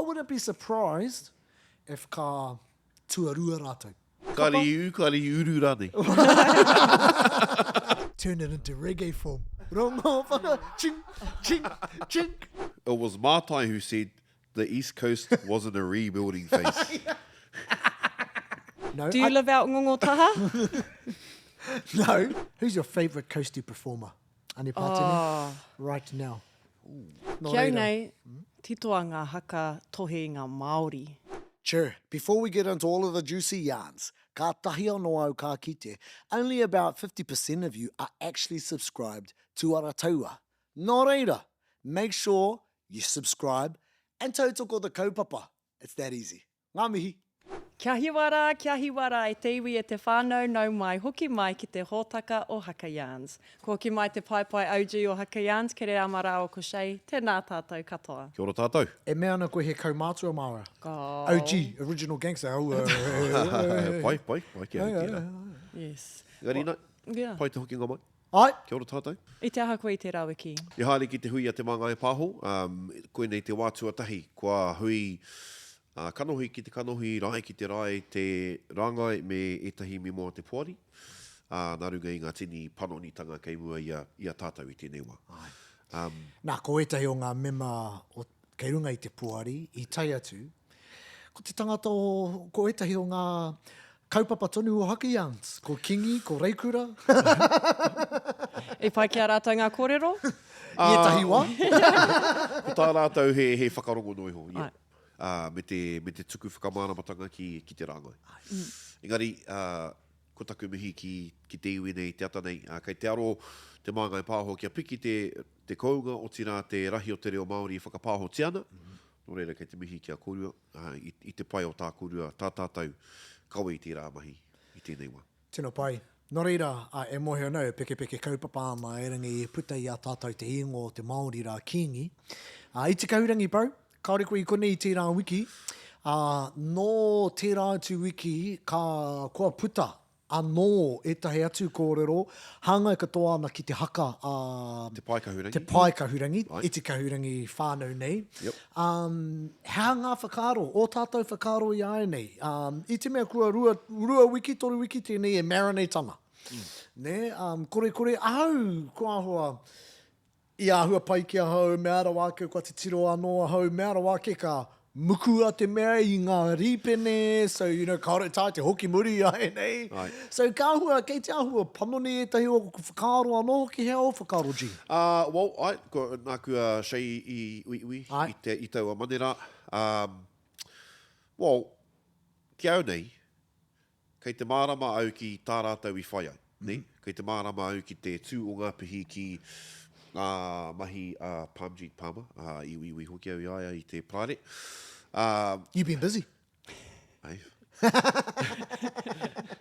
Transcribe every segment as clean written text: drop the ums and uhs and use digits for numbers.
I wouldn't be surprised if ka tuarua rātou. Kare i ū, kare i uru rānei. Turn it into reggae form. Rongo whaka, ching, ching, ching. It was Mātai who said the East Coast was in a rebuilding phase. No, Do you I, live out Ngongotaha? no. Who's your favourite coastie performer? Ani Pātene, Oh. right now. Nō Ki au reira. nei, titoa ngā haka tohe i ngā Māori. Chur, before we get into all of the juicy yarns, kātahi anō au ka kite, only about 50% of you are actually subscribed to Arataua. Nō reira, make sure you subscribe and tautoko the kaupapa. It's that easy. Ngā mihi! Kia hiwa rā, kia hiwa rā e te iwi e te whānau nau mai hoki mai ki te hōtaka o Haka Yarns. Ko hoki mai te paepae OG o Haka Yarns, Kereama rāua ko Shay, tēnā tātou katoa. Kia ora tātou. E mea ana koe he kaumātua māua. Oh. OG, original gangster. Aua. Pai, pai, pai ki au tērā. Yes. Engari nā, Yeah. pai te hokinga mai. Ai. Kia ora tātou. I te aha koe i tērā wiki? I haere ki te hui a Te Māngai Pāho, um, koinei te wā tuatahi kua hui uh, kanohi ki te kanohi, rae ki te rae, te rāngai me ētahi mema o te poari, uh, nā runga i ngā tini panonitanga kei mua i a, i a tātou i tēnei wā. Ai. Um, Nā, ko ētahi o ngā mema o, kei runga i te poari i tae atu, Ko te tangata o, ko ētahi o ngā kaupapa tonu o Haka Yarns, ko Kingi, ko Reikura. I pai ki a rātou ngā kōrero? I ētahi wā. Ko tā rātou he, he whakarongo noa iho, yeah. Uh, me, te, me te tuku whakamāramatanga ki, ki te rāngai. Mm. Engari, uh, ko taku mihi ki, ki te iwi nei, te ata nei, uh, kei te aro Te Māngai Pāho kia piki te, te kounga, otirā te rahi o te reo Māori e whakapāhotia ana. Mm -hmm. Nō reira, kei te mihi ki a kōrua, ā, i, i te pai o tā kōrua, tā tātou kawe i tērā mahi i tēnei wā. Tino pai. Nō reira, ā, e mōhio ana au e pekepeke kaupapa ana erangi i puta i a tātou te ingoa o te Māori rā Kīngi. Ā, i Te Kahurangi Bro, kāore koe i konei i tērā wiki, ā, nō tērā atu wiki ka, kua puta anō ētahi atu kōrero hāngai katoa ana ki te haka a Te Pae Kahurangi. Te Pae Kahurangi, Ai. i Te Kahurangi whānau nei. Yep. Um, he aha ngā whakaaro, ō tātou whakaaro i āianei? Um, i te mea kua rua, rua wiki, toru wiki tēnei e marinate ana. Mm. Nē, um, korekore ahau, kua āhua, I āhua pai ki ahau, mea rawa ake kua titiro anō ahau, mea rawa ake ka mukua te mea i ngā rīpene, so you know, kāore taea te hoki muri i āianei. Right. So ka āhua, kei te āhua panoni ētahi o aku whakaaro anō hoki, he aha ō whakaaro, G? Uh, well, ai, ko, nāku a Shay i uiui Ai. i, te, i taua mane rā. Um, well, ki au nei, Kei te mārama au ki tā rātou i whai ai, nē? Kei te mārama au ki te tū o Ngāpuhi ki ngā mahi a Parmjeet Parmer, ā, i uiui hoki au i a ia i te Paraire. Ā. You've been busy. Hey.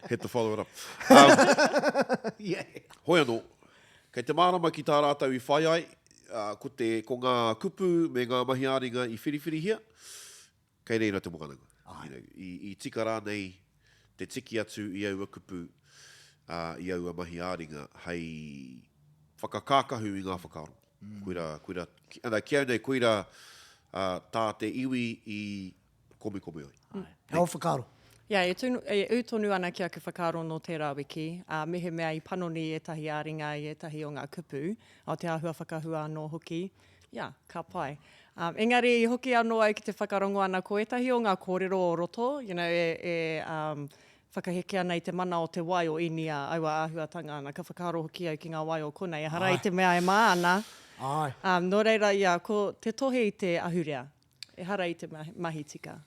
Had to follow it up. Um, yeah. Hoi anō, kei te mārama ki tā rātou i whai ai, ā, ko te, ko ngā kupu me ngā mahi ā-ringa i whiriwhirihia, Kei reira te wānanga. You know, i, i tika rānei te tiki atu i aua kupu, ā, i aua mahi ā-ringa hei whakakākahu i ngā whakaaro. Mm. Koirā, koirā, ana, ki au nei, koirā ā, tā te iwi i komekome ai. Mm. He ō whakaaro? Yeah, e, tunu, e ū tonu ana ki aku whakaaro nō tērā wiki, ā, mehemea i panoni ētahi ā-ringa i ētahi o ngā kupu, o te āhua whakahua anō hoki, Ia, ka pai. Um, engari i hoki anō au ki te whakarongo ana ko ētahi o ngā kōrero o roto, you know, e, e um, whakaheke ana i te mana o te wai o Inia, aua āhuatanga ana, ka whakaaro hoki au ki ngā wai o konei, ehara i te mea e mā ana. Āe. Um, nō reira, ia, ko te tohe i te ahurea, ehara i te mahi, mahi tika.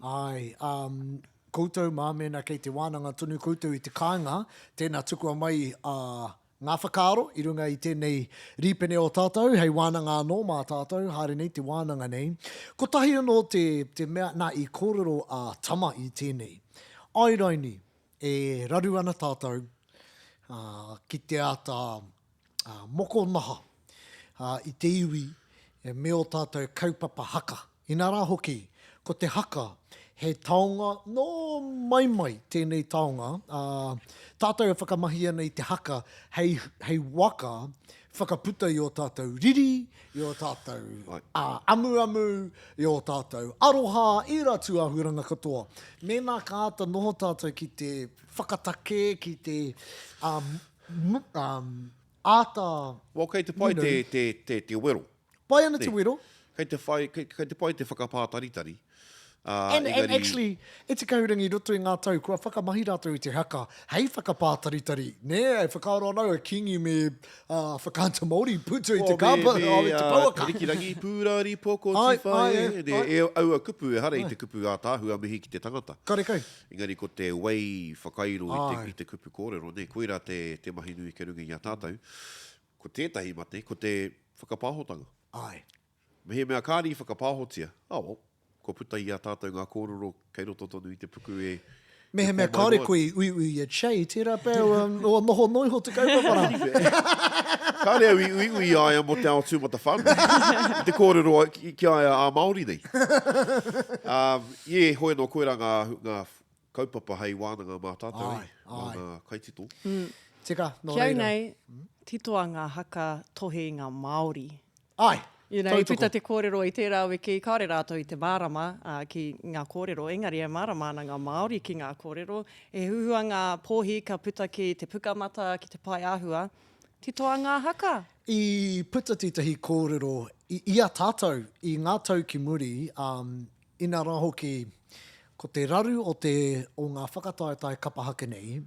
Āe, um, koutou mā, mēnā kei te wānanga tonu koutou i te kāinga, tēnā tukua mai a uh, Ngā whakaaro i runga i tēnei rīpene o tātou, hei wānanga anō mā tātou, haere nei te wānanga nei. Kotahi anō te, te mea, nā, i kōrero a Tama i tēnei. Ai raini, e raru ana tātou, ā, ki te āta, ā, mokonaha, ā, i te iwi me ō tātou kaupapa haka. Inā rā hoki, ko te haka. He taonga nō mai mai tēnei taonga, ā, tātou e whakamahi ana i te haka hei, hei waka whakaputa i ō tātou riri, i ō tātou amuamu, i ō tātou aroha, ērā tūāhuaranga katoa. Mēnā ka āta noho tātou ki te whakatakē, ki te āta. Well, kei te pai te, te, te, te wero. Pai ana te wero. Kei te whai, kei, kei te pai te whakapātaritari. Uh, and, and actually, e te kahurangi i roto i ngā tau, kua whakamahi rātou i te haka hei whakapātaritari. Nē, e whakaaro ana au a Kingi me uh, Whakaata Māori putu i te kāpa, me, me, te pouaka. Uh, Rikirangi, pūrari, poko, tiwha, e, e, e, aua kupu, ehara i te kupu ātaahua mihi ki te tangata. Karekau. Engari ko te wei whakairo i te, i te kupu kōrero, nē, koirā te, te mahi nui kei runga i a tātou. Ko tētahi mate, ko te whakapāhotanga. Āe. Mehemea kāre i whakapāhotia, oh well, kua puta i a tātou ngā kōrero kei roto tonu i te puku e, e Mehemea pō mai kāre noa. koe i uiui i a Che, tērā pea ua, ua noho noa iho te kaupapa rā. Kāre au i uiui i a ia mō te ao tūmatawhānui, i te kōrero ki, ki a ia ā-Māori nei. Um, yeah, hoi anō koirā ngā, ngā kaupapa hei wānanga mā tātou, eh, mā ngā kaitito. Tika, nō Ki au reira. nei, titoa ngā haka tohe i ngā Māori. Āe, You know, i tautoko. puta te kōrero i tērā wiki, kāore rātou i te mārama ki ngā kōrero, engari e mārama ana ngā Māori ki ngā kōrero. E huhua ngā pōhi ka puta ki te Pukamata, ki te Paeāhua, titoa ngā haka! I puta tētahi kōrero i, i a tātou i ngā tau ki muri, um, Ina rā hoki, ko te raru o te, o ngā whakataetae kapa haka nei,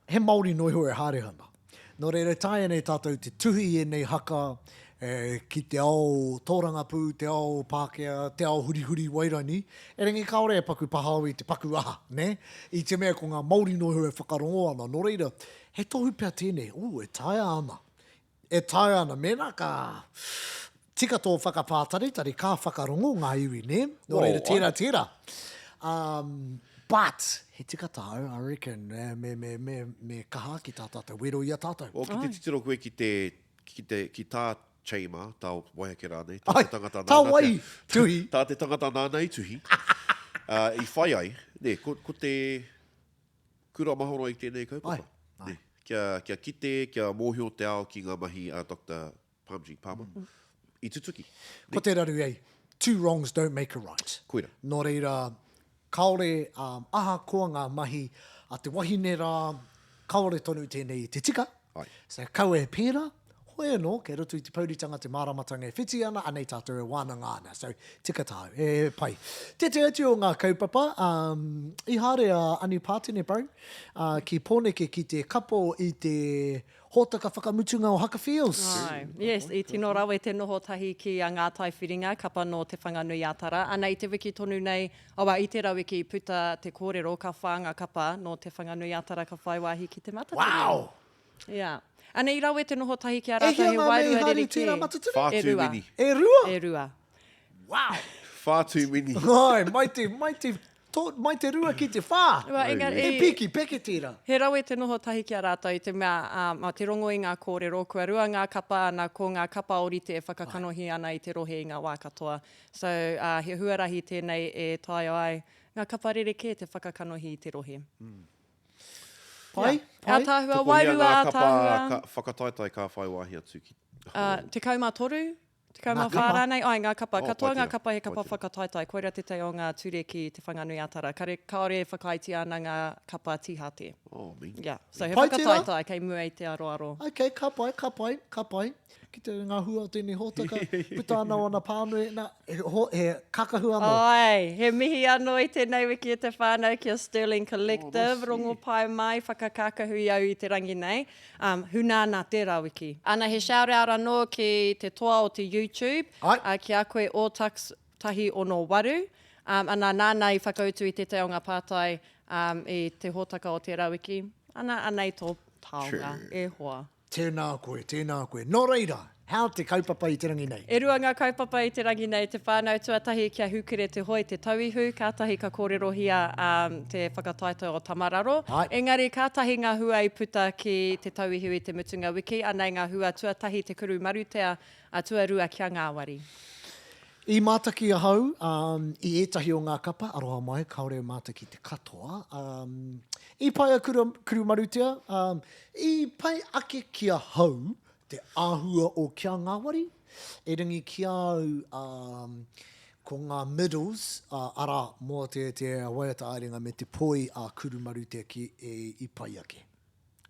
he Māori noa iho e haere ana. Nō reira, e taea nei tātou te tuhi i ēnei haka e, ki te ao tōrangapū, te ao Pākehā, te ao hurihuri wairani, erangi kāore e paku pahao i te paku aha, nē? I te mea ko ngā Māori noa iho e whakarongo ana. Nō reira, he tohu pea tēnei, ū, e taea ana. E taea ana, mēnā ka tika tō whakapātaritari, ka whakarongo ngā iwi, nē? Nō reira, tērā, tērā. Um, but, he tika tāu, I reckon, me, me, me, me kaha ki tā tātou wero i a tātou. Well, ki te titiro koe ki te, ki te, ki tā Che mā, tā Waiheke rānei, tā te tangata nāna, tā wai tuhi. Tā te tangata nāna i tuhi, uh, i whai ai, nē, ko, ko te, Kura mahoro i tēnei kaupapa. Ai, ai. Kia, kia kite, kia mōhio te ao ki ngā mahi a Doctor Parmjeet Parmar. Mm. I tutuki. Ko te raru ei, two wrongs don't make a right. Koira. Nō reira, kāore, um, ahakoa ngā mahi a te wahine rā, kāore tonu tēnei i te tika. Ai. So, kaua e pērā, hoi anō, kei roto i te pouritanga te māramatanga e whiti ana, anei tātou e wānanga ana. So, tika tāu, e pai. Tētehi atu o ngā kaupapa, um, i haere a Ani Pātene, bro, uh, ki Pōneke ki te kapo i te hōtaka whakamutunga o Haka Feels. Ai, yes, i tino rawe te noho tahi ki a Ngā Tai Whiringa, kapa nō Te Whanganui-a-Tara. Ana i te wiki tonu nei, awa, i tērā wiki i puta te kōrero ka whā ngā kapa nō Te Whanganui-a-Tara ka whai wāhi ki Te Matatini. Wow! Yeah. Ana i rawe te noho tahi ki a E rātou hia he ngā mea i wairua haere i rerekē. tērā matatini? Whā E rua. tūmini. E rua? E rua. Wow! Whā tūmini. Ai, mai te, mai te, to, mai te rua ki te whā. Well, engari, He piki, peke tērā. He rawe te noho tahi ki a rātou i te mea, um, te rongo i ngā kōrero, kua rua ngā kapa ana, ko ngā kapa ōrite e whakakanohi ana i te rohe i ngā wā katoa. So, uh, he huarahi tēnei e taea ai ngā kapa rerekē te whakakanohi i te rohe. Mm. Pai, pai. Ātaahua, wairua ātaahua. Tokohia ngā kapa whakataetae ka whai wāhi atu ki. 13, 14 rānei, āe, ngā kapa. Katoa ngā kapa he kapa whakataetae. Koira tētahi o ngā ture ki Te Whanganui-a-Tara. Kare, kāore e whakaaetia ana ngā kapa tīhate. Oh, mean. Yeah. So he whakataetae kei mua i te aroaro. Okay, ka pai, ka pai, ka pai. Ki te ngā hua o tēnei hōtaka, puta ana ōna pānui, nā, he, ho, he kākahu anō. Āe, he mihi anō i tēnei wiki e te whānau ki a Stirling Collective, oh, rongopai mai, whakakākahu i au i te rangi nei. Um, huna ana tērā wiki. Ana, he shout out anō ki te toa o te YouTube, Ai. Uh, ki a koe Ortux 168, um, ana, nāna i whakautu i tētahi o ngā pātai um, i te hōtaka o tērā wiki. Ana, anei tō taonga, e hoa. Tēnā koe, tēnā koe. Nō reira, how te kaupapa i te rangi nei? E rua ngā kaupapa i te rangi nei, te whānau tuatahi kia hūkere te hoe te tauihu, kātahi ka kōrerohia te whakataetae o Tamararo. Engari kātahi ngā hua i puta ki te tauihu i te mutunga wiki, anei ngā hua tuatahi te kuru marutea, tuarua kia ngāwari. I mātaki ahau um, i ētahi o ngā kapa, aroha mai, kāore e mātaki te katoa. Um, i pai a Kura, Kurumarutea, um, i pai ake ki ahau te āhua o Kia Ngāwari, erangi ki a au um, ko ngā middles, uh, arā, mō te, te waiata ā-ringa me te poi a Kurumarutea ki, e, i pai ake.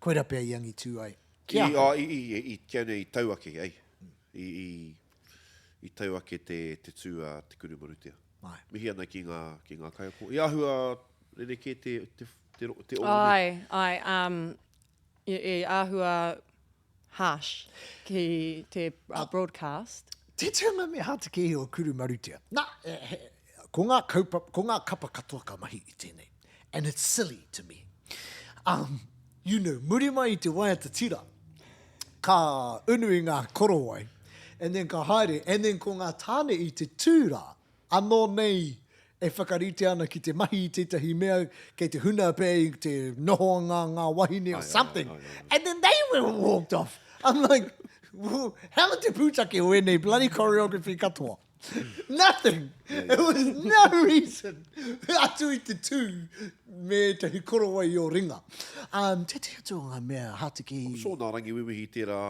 Koira pea i angitū ai. Ki ahau. I, i, i, i, kia nei, i tau ake, ei. I, i, i tau ake te, te tū a Te Kuru Marutea. Ai. Mihi ana ki ngā, ki ngā kaiako. I āhua rerekē te, te, te, te oro nei? Ai, ai, um, i, i āhua harsh ki te uh, broadcast. Te tūnga me Hātekēhi o Kuru Marutea. Nā, he, ko ngā kaupapa, ko ngā kapa katoa ka mahi i tēnei. And it's silly to me. Um, you know, muri mai i te waiata tira, ka unu i ngā korowai, and then ka haere, and then ko ngā tāne i te tū rā, anō nei e whakarite ana ki te mahi i tētahi mea, kei te huna pea i te nohoanga a ngā wahine or something, and then they were walked off. I'm like, he aha te pūtake o ēnei bloody choreography katoa? Nothing! There was no reason atu i te tū me ētahi korowai i ō ringa. Um, tētahi atu o ngā mea hātiki... I'm sure nā Rangiwewehi tērā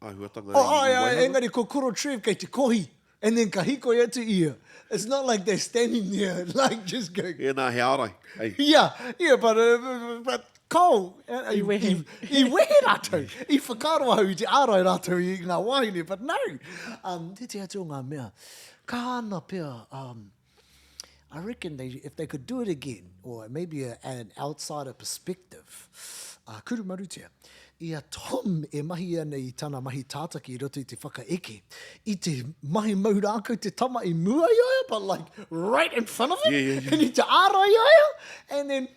āhuatanga oh, i waihanga. Ai, engari ko Koro Trev kei te kohi, and then ka hikoi atu ia. It's not like they're standing there, like just going... Yeah, nā, he ārai. Hey. Yeah, yeah, but, uh, but Kao, I wehe. I, i wehe rātou. I whakaaro ahau i te ārai rātou i ngā wāhine, but no. Um, tētahi atu o ngā mea, ka ana pea, um, I reckon they, if they could do it again, or maybe a, an outsider perspective, uh, Kurumarutea, i a Tom e mahi ana i tana mahi tātaki i roto i te whakaeke, i te mahi mau rākau te tama i mua i a ia, but like right in front of him, yeah, yeah, yeah. and i te ārai i a ia, and then,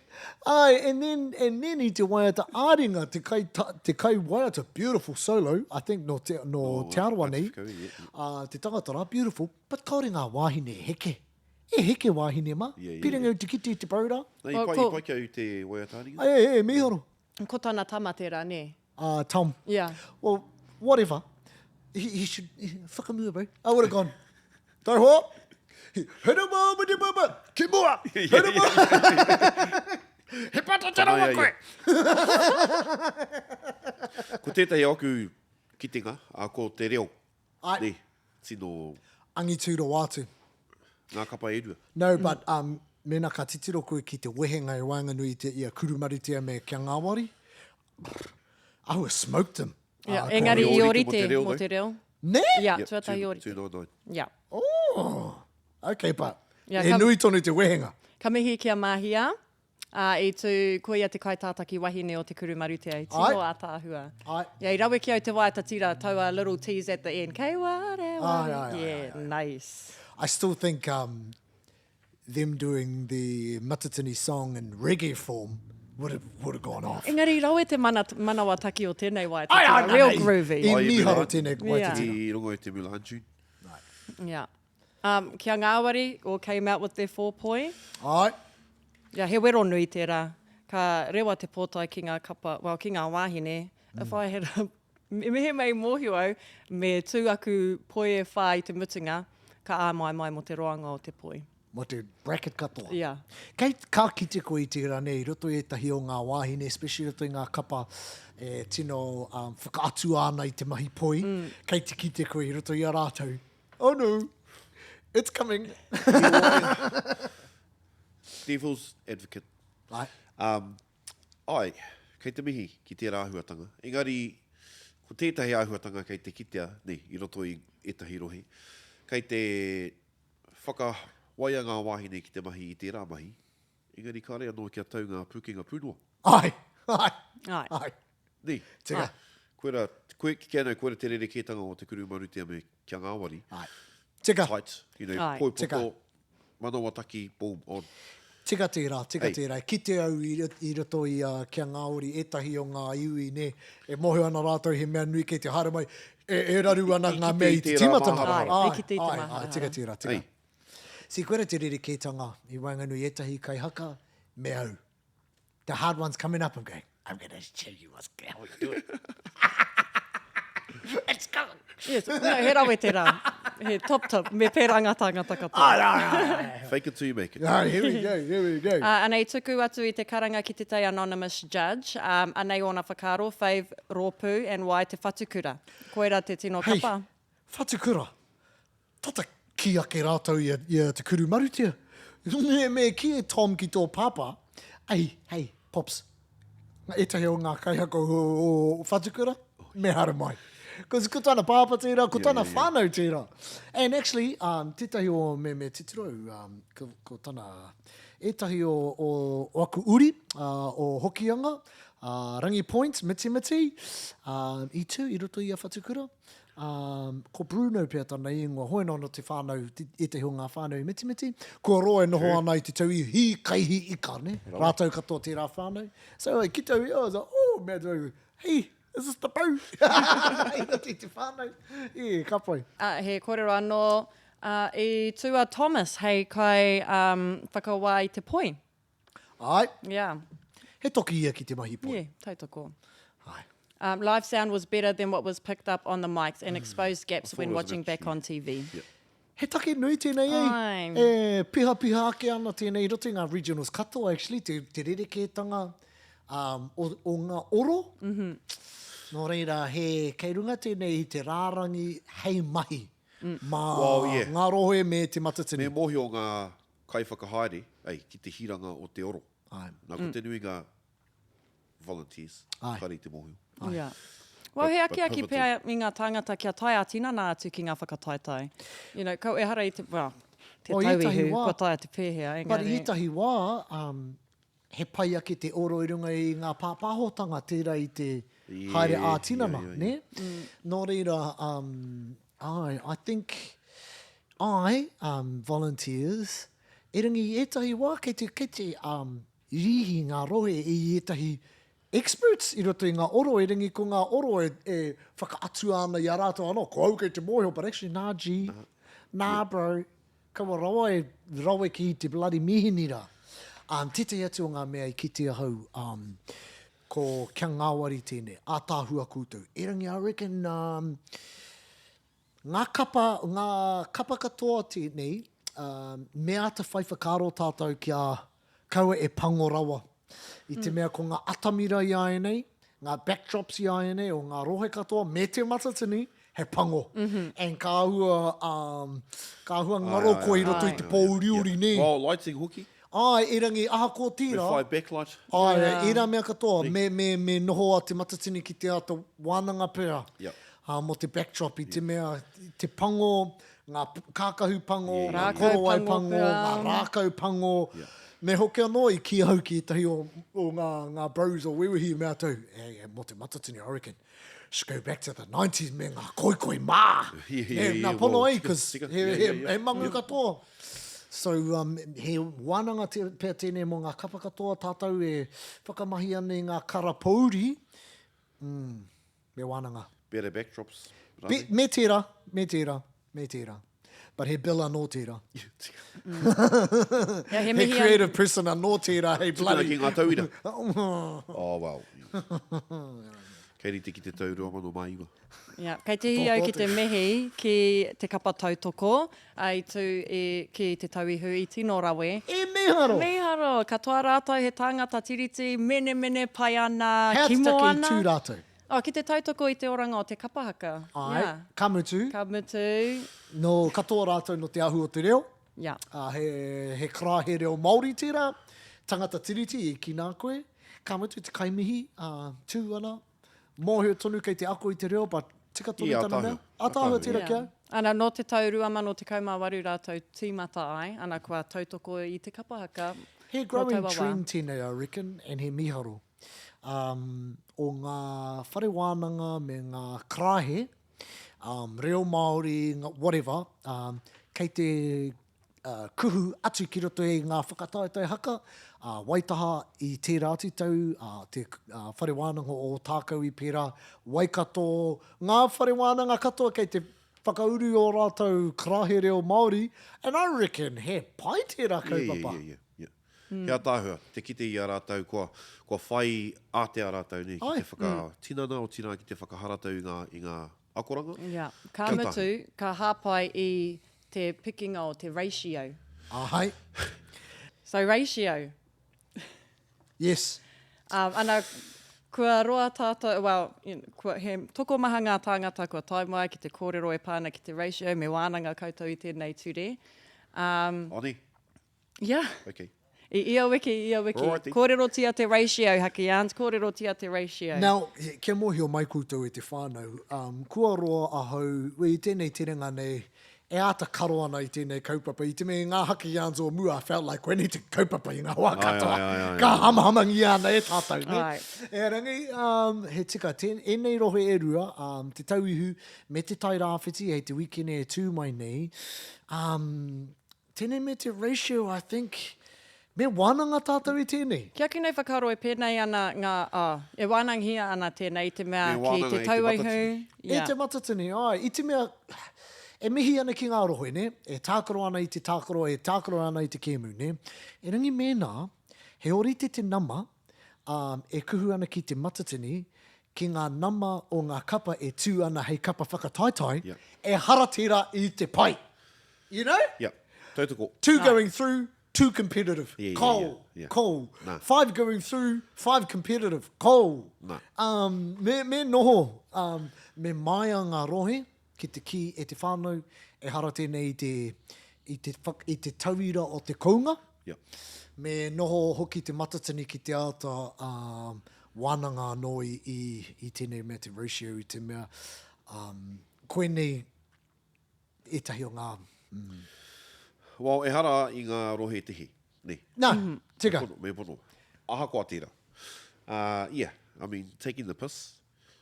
ai, and then, and then i te waiata ā-ringa, te kai, ta, te kai waiata, beautiful solo, I think no te, no oh, Te Arawa nei, yeah. uh, te tangata rā, beautiful, but kāore ngā wāhine e heke. E heke wāhine mā, yeah, yeah, piringa yeah. te kite i te paura. Nei, i pai, i pai ki au te waiata ā-ringa. Ai, e, e, mīharo. Ko tana tama tērā, nē? Uh, Tom. Yeah. Well, whatever. He, he should, he, whakamua, bro. I would have gone, tauhoa, hera ki mua, hera He pata te rawa koe! Ko tētahi o aku kitenga, ko te reo. Ai. Nē, tino... Angitū rawa atu. Ngā kapa e rua. No, but um, mēnā ka titiro koe ki te wehenga i waenganui i te i a Kurumarutea me Kia Ngāwari, I would have smoked them. Yeah, Ah, engari i i ōrite ōrite mō mō te te reo. Nē? Yeah, Yep, tuatahi ōrite. 299. Yeah. Oh, okay, but Yeah, he ka- nui tonu te wehenga. Ka mihi ki a Mahia, ā, i tū, ko ia te kaitātaki wahine o Te Kuru Marutea, i tino Ai. ātaahua. Ai. Yeah, i rawe ki au te waiata tira, taua little tease at the end, kei ware, Ai, ware. ai, ai, Yeah, ai, ai. nice. I still think um, them doing the Matatini song in reggae form would have, would have gone off. Engari rawe te mana, manawa taki o tēnei waiata Ai, tira, ai, real ai, groovy. I Ai, mīharo Mulan. tēnei waiata Yeah. tira. I rongo i te Mulan tune. Yeah. Um, kia ngāwari, or came out with their four poi. Ai. Yeah, he wero nui tērā. Ka rewa te pōtae ki ngā kapa, well, ki ngā wāhine. If I had a, mehemea i mōhio au, me tū aku poi e whā i te mutunga, ka āmaimai mō te roanga o te poi. Mō te bracket katoa. Yeah. Kei, ka kite koe i tērā nei, i roto i ētahi o ngā wāhine, especially i roto i ngā kapa e tino um, whakaatua ana i te mahi poi, kei te kite koe i roto i a rātou, oh no, it's coming. Devil's advocate. Ai. Um, ai, kei te mihi ki tērā āhuatanga. Engari, ko tētahi āhuatanga kei te kitea, nei, i roto i ētahi rohe, kei te whakawaia ngā wāhine ki te mahi i tērā mahi, engari kāre anō kia tau ngā pūkenga pūnoa. Ai, ai, Ai. ai. Nei. Tika. Koira, koe, kia nei, koira te rerekētanga o te kuru marutea me kia ngāwari. Ai. Tika. Tight, you know, Ai. poi Tika. poto, manawa taki, boom, on. Tika tērā, tika Ei. tērā. Kite au i, i roto i a Kia Ngāori ētahi o ngā iwi, nē, e mōhio ana rātou he mea nui kei te haere mai, e, e raru ana I ngā kite mea i i te tērā tīmatanga. māharahara. Ai, i kite i te Ai, ai, māharahara. tika tērā, tika. Ei. See, koira te rerekētanga i waenganui ētahi kaihaka me au. The hard one's coming up, I'm going, I'm going to show you what's, how we do it. It's coming. Yes, no, he rawe tērā. He top tip, me pērā ngā tāngata katoa. Ai, ai, ai, ai. Fake it till you make it. Ai, here we go, here we go. Uh, anei tuku atu i te karanga ki tētahi anonymous judge. Um, anei ōna whakaaro, fave rōpū and why Te Whatukura. Koira te tino Hey, kapa. Whatukura, tata kī ake rātou i a, i a Te Kuru Marutea. Me, me kī e Tom ki tō pāpā, ei, hei, Pops, ētahi o ngā kaihaka o, o Whatukura, me haere mai. Cause ko tana pāpā tērā, ko tana whānau tērā. And actually, um, tētahi o me, me titiro, um, ko, ko tana, ētahi o, o, o aku uri, uh, o Hokianga, uh, Rangi Point, Mitimiti, um, i tū i roto i a Whatukura. Um, ko Bruno pea tana ingoa, hoi nō te whānau, ētahi o ngā whānau i Mitimiti. Kua roa e noho ana i te tau i hī kaihi ika, ne? Rātou katoa tērā whānau. So, I kite au i a, I was like, oh, mea te au, hey, is this the pau? I roto i te whānau. Yeah, ka pai. Uh, he kōrero anō, uh, i tū a Thomas hei kai um, whakawā i te poi. Āe. Yeah. He toki ia ki te mahi poi. Yeah, tautoko. Āe. Um, live sound was better than what was picked up on the mics and exposed gaps when watching back on TV. Yeah. He take nui tēnei e. Āe. E pihapiha ake ana tēnei i roto i ngā regionals katoa actually, te, te rerekētanga um, o, o ngā oro. Mm -hmm. Nō reira, he, kei runga tēnei i te rārangi hei mahi mm. mā well, yeah. ngā rohe me te matatini. Me mōhio ngā kaiwhakahaere, ei, ki te hiranga o te oro. Āe. Nā, ko te nuinga volunteers, Āe. kāre i te mōhio. Āe. Yeah. Well, he But- but akiaki pivotal. pea i ngā tāngata kia tae ā-tinana atu ki ngā whakataetae. You know, kau, ehara i te, well, te Well, i ētahi tauihu, wā- kua taea te pēhea, But i engari. ētahi wā, um, he pai ake te oro i runga i ngā pāpāhotanga tērā i te haere Yeah, ā-tinana, yeah, yeah, nē? Nō reira, um, āe, I think, Āe, um, volunteers, erangi i ētahi wā kei te, kei te um, rīhi ngā rohe i ētahi experts i roto i ngā oro, erangi ko ngā oro e, e whakaatua ana i a rātou anō, ko au kei te mōhio, but actually nā G, nā bro, kaua rawa e rawe ki te bloody mīhini rā. Um, tētahi atu o ngā mea i kite ahau, um, ko kia ngāwari tēnei, ātaahua koutou. Erangi I reckon, um, Ngā kapa, ngā kapa katoa tēnei, me āta whai whakaaro tātou kia kaua e pango rawa. I te mea ko ngā atamira i āianei, ngā backdrops i āianei o ngā rohe katoa me Te Matatini, he pango. And ka āhua, ka āhua ngaro koe i roto i te pōuriuri, nē? Well, lighting hoki. Āe, erangi ahakoa tērā. Me whai backlight. Āe, ērā mea katoa, me, me, me noho a Te Matatini ki te āta wānanga pea ā, mō te backdrop i te mea, te pango, ngā kākahu pango, ngā korowai pango, ngā rākau pango. Me hoki anō i kī au ki ētahi o, o ngā, ngā bros o Wewehi i mea atu, e, e, mō Te Matatini, I reckon, should go back to the 90s me ngā koikoi mā. Yeah, yeah, Nā yeah, pono well, ai, cause tika, he, yeah, he, yeah, yeah. he mangu katoa. So, um, he wānanga te, pea tēnei mō ngā kapa katoa tātou e whakamahi ana i ngā kara pōuri, mm, me wānanga. Better backdrops, Be, rānei? me tērā, me tērā, me tērā. But he bill anō tērā. Yeah, he He mihi an- creative person anō tērā, hei Tukuna bloody. ki ngā tauira. Oh, well. Kei rite ki te tau 2009. Yeah, kei te hi au ki te mihi ki te kapa tautoko a i tū i, ki Te Tauihu i tino rawe. E mīharo! Mīharo! Katoa rātou he tāngata tiriti, menemene pai ana, He kimo atu take i ana. tū rātou? Oh, ki te tautoko i te oranga o te kapa haka. Āe, Yeah. ka mutu. Ka mutu. Nō katoa rātou nō Te Ahu o te Reo. Yeah. Ā, he, he karaehe reo Māori tērā, tangata tiriti i kī nā koe. Ka mutu te kaimihi, ā, tū ana, mōhio tonu kei te ako i te reo, but tika tonu I tana mea. ātaahua. Ātaahua tērā ki Yeah. au. Ana, nō te tau 2018 rātou tīmata ai, ana kua tautoko i te kapa haka He nō growing taua wā. trend tēnei, I reckon, and he mīharo. Um, o ngā whare wānanga me ngā karaehe, um, reo Māori, whatever, um, kei te uh, kuhu atu ki roto i ngā whakataetae haka, uh, Waitaha i tērā atu tau, uh, te uh, whare wānanga o Ōtākou i pērā, Waikato, ngā whare wānanga katoa kei te whakauru ō rātou karaehe reo Māori, and I reckon he pai tērā kaupapa. Yeah, yeah, yeah, yeah. He ataahua te kite i a rātou kua, kua whai ātea rātou nei ki te whakatinana, otirā ki te whakaharatau i ngā, i ngā. akoranga. Yeah. Ka mutu, ka hāpai i te pikinga o te ratio. Āhei. So ratio. Yes. Um, ana, kua roa tātou, well, you know, kua, he tokomaha ngā tāngata kua tae mai ki te kōrero e pā ana ki te ratio, me wānanga koutou i tēnei ture. Um, Ani? Yeah. Okay. I ia wiki, i ia wiki. Alrighty. Kōrerotia te ratio, Haki Yarns, kōrerotia te ratio. Now, kia mōhio mai koutou e te whānau, um, kua roa ahau, i tēnei terenga nei, e āta karo ana i tēnei kaupapa, i te mea i ngā Haki Yarns o mua, I felt like koinei te kaupapa i ngā wā katoa, ka hamahamangia ana e tātou, nē? Erangi, um, he tika, tēn, ēnei rohe e rua, um, Te Tauihu me Te Tairāwhiti hei te wikene e tū mai nei, um, Tēnei me te ratio, I think, me wānanga tātou i tēnei. Ki aku nei whakaaro e pēnei ana ngā, oh, e wānanghia ana tēnei i te mea Me ki wānanga Te i te Tauaihu, Matatini. yeah. I te Matatini, āe, i te mea, e mihi ana ki ngā rohe, nē, e tākaro ana i te tākaro, e tākaro ana i te kēmu, nē. Erangi mēnā, he ōrite te nama, ā, e kuhu ana ki te Matatini, ki ngā nama o ngā kapa e tū ana hei kapa whakataetae, Yeah. ehara tērā i te pai. You know? Yeah. Tautoko. Two going through, two competitive. Yeah, yeah, Coal. yeah, yeah. Coal. Nā. Five going through, five competitive. Coal. Nā. Um, me, me noho, um, me maia ngā rohe ki te kī e te whānau, ehara tēnei i te, i te, i te tauira o te kounga. Yeah. Me noho hoki te matatini ki te āta um, wānanga anō i, i, i tēnei mea te ratio i te mea um, koinei ētahi o ngā... Mm. Well, ehara i ngā rohe tihi, nē. Nā, tika. Me pono, me pono. Ahakoa tērā. Uh, yeah, I mean, taking the piss.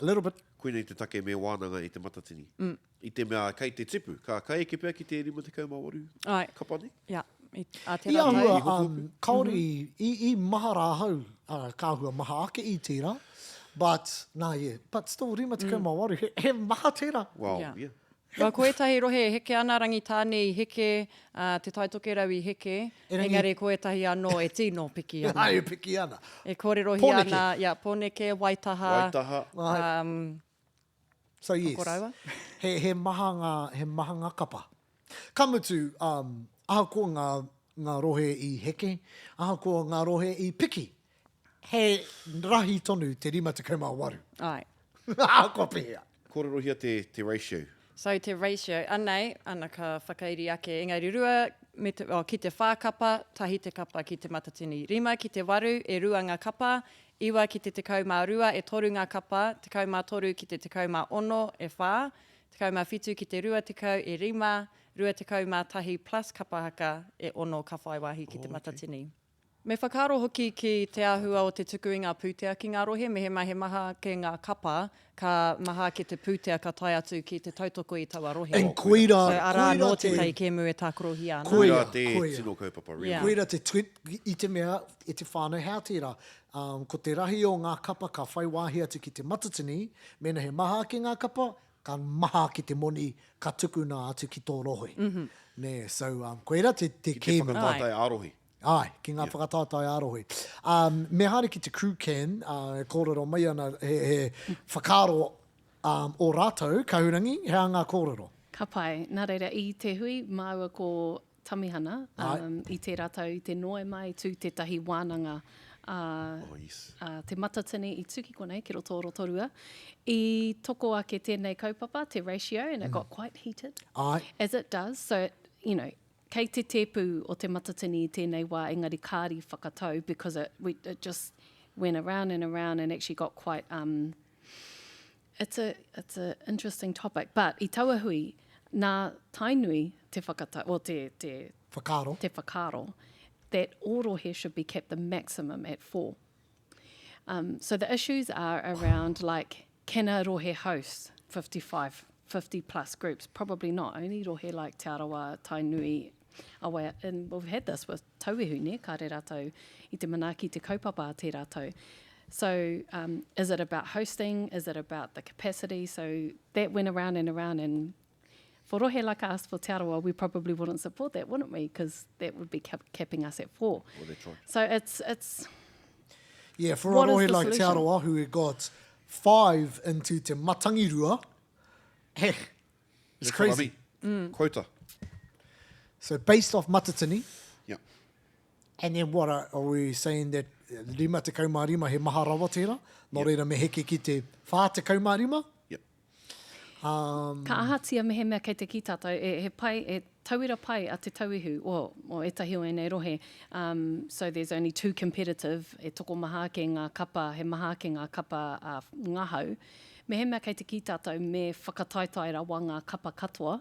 A little bit. Koinei te take me wānanga i te matatini. Mm. I te mea kei te tipu, ka, ka eke pea ki te 58 Ai. kapa nei? Yeah. I, a I tērā tau. āhua, I hopu um, kāore i, i, i mahara ahau, uh, ka āhua maha ake i tērā, but, nā, yeah, but still, 58, he, he maha tērā. Well, Yeah. yeah. Well, ko ētahi rohe e heke ana, Rangitāne i heke, ā, Te Tai Tokerau i heke, Erangi- engari ko ētahi anō e tino piki ana. Ai, e piki ana. E kōrerohia Pōneke. ana, ia, Pōneke, Waitaha, Waitaha. Ai. um, So yes, Tokoroa. he, he maha ngā, he maha ngā kapa. Ka mutu, um, ahakoa ngā, ngā rohe i heke, ahakoa ngā rohe i piki, he rahi tonu te 58. Ai. Ahakoa pēhea. Kōrerohia te, te ratio. So te ratio, anei, ana ka whakairi ake, engari rua me te, oh, ki te whā kapa, tahi te kapa ki te matatini. Rima ki te waru, e rua ngā kapa, iwa ki te 12, e toru ngā kapa, 13 ki te 16, e whā, 17 ki te 20, e rima, 21 plus kapa haka, e ono ka whai wāhi ki te matatini. Me whakaaro hoki ki te āhua o te tuku i ngā pūtea ki ngā rohe, mehemea he maha ake ngā kapa, ka maha ake te pūtea ka tae atu ki te tautoko i taua rohe. And koira, So, arā koira anō te, tētahi kēmu e tākarohia ana. Koira, Koira te koira. tino kaupapa, really. Yeah. Koira te twi, i te mea, e te whānau, hea tērā, um, ko te rahi o ngā kapa ka whai wāhi atu ki te matatini, mēnā he maha ake ngā kapa, ka maha ake te moni ka tukuna atu ki tō rohe. Mm -hmm. Nē, so um, koira te, te Ki te kēmu. whakataetae ā-rohe. Āe, ki ngā whakataetae ā-rohe. Um, me haere ki te crew can, uh, e kōrero mai ana he, he whakaaro um, o rātou, Kahurangi, he aha ngā kōrero? Ka pai. Nā reira, i te hui māua ko Tamihana, um, i tērā tau, i te Noema i tū tētahi wānanga a, oh, yes. a Te Matatini i tū ki konei, ki roto o Rotorua. I toko ake tēnei kaupapa, te ratio, and it mm. got quite heated. Āe. As it does. So, you know, Kei te tēpu o Te Matatini i tēnei wā engari kāri whakatau because it, we, it just went around and around and actually got quite, um, it's a, it's a interesting topic. But i taua hui, nā Tainui te whakatau, or te, te, Whakaaro. te whakaaro that all rohe should be capped the maximum at four. Um, so the issues are around like, can a rohe host 55, 50 plus groups? Probably not. Only rohe like Te Arawa, Tainui, Awaea, and we've had this with Tauihu, ne? Kāre rātou i te manaaki te kaupapa a tērā tau. So um, is it about hosting? Is it about the capacity? So that went around and around and for rohe like us, for Te Arawa, we probably wouldn't support that, wouldn't we? Because that would be cap capping us at four. Well, that's right. So it's, it's... Yeah, for What a is rohe the like Te solution? Arawa, who got five into Te Matangirua, He, it's That's what I crazy. mean. Quota. So based off Matatini, Yeah. and then what are, are we saying that 55 he maha rawa tērā? Nō reira me heke ki te 45? Yep. Ka ahatia mehemea kei te kī tātou, e, he pai, e tauira pai a Te Tauihu, o, o ētahi o ēnei rohe, um, so there's only two competitive, e tokomaha ake ngā kapa, he maha ake ngā kapa uh, ngahau. Mehemea kei te kī tātou me whakataetae rawa ngā kapa katoa,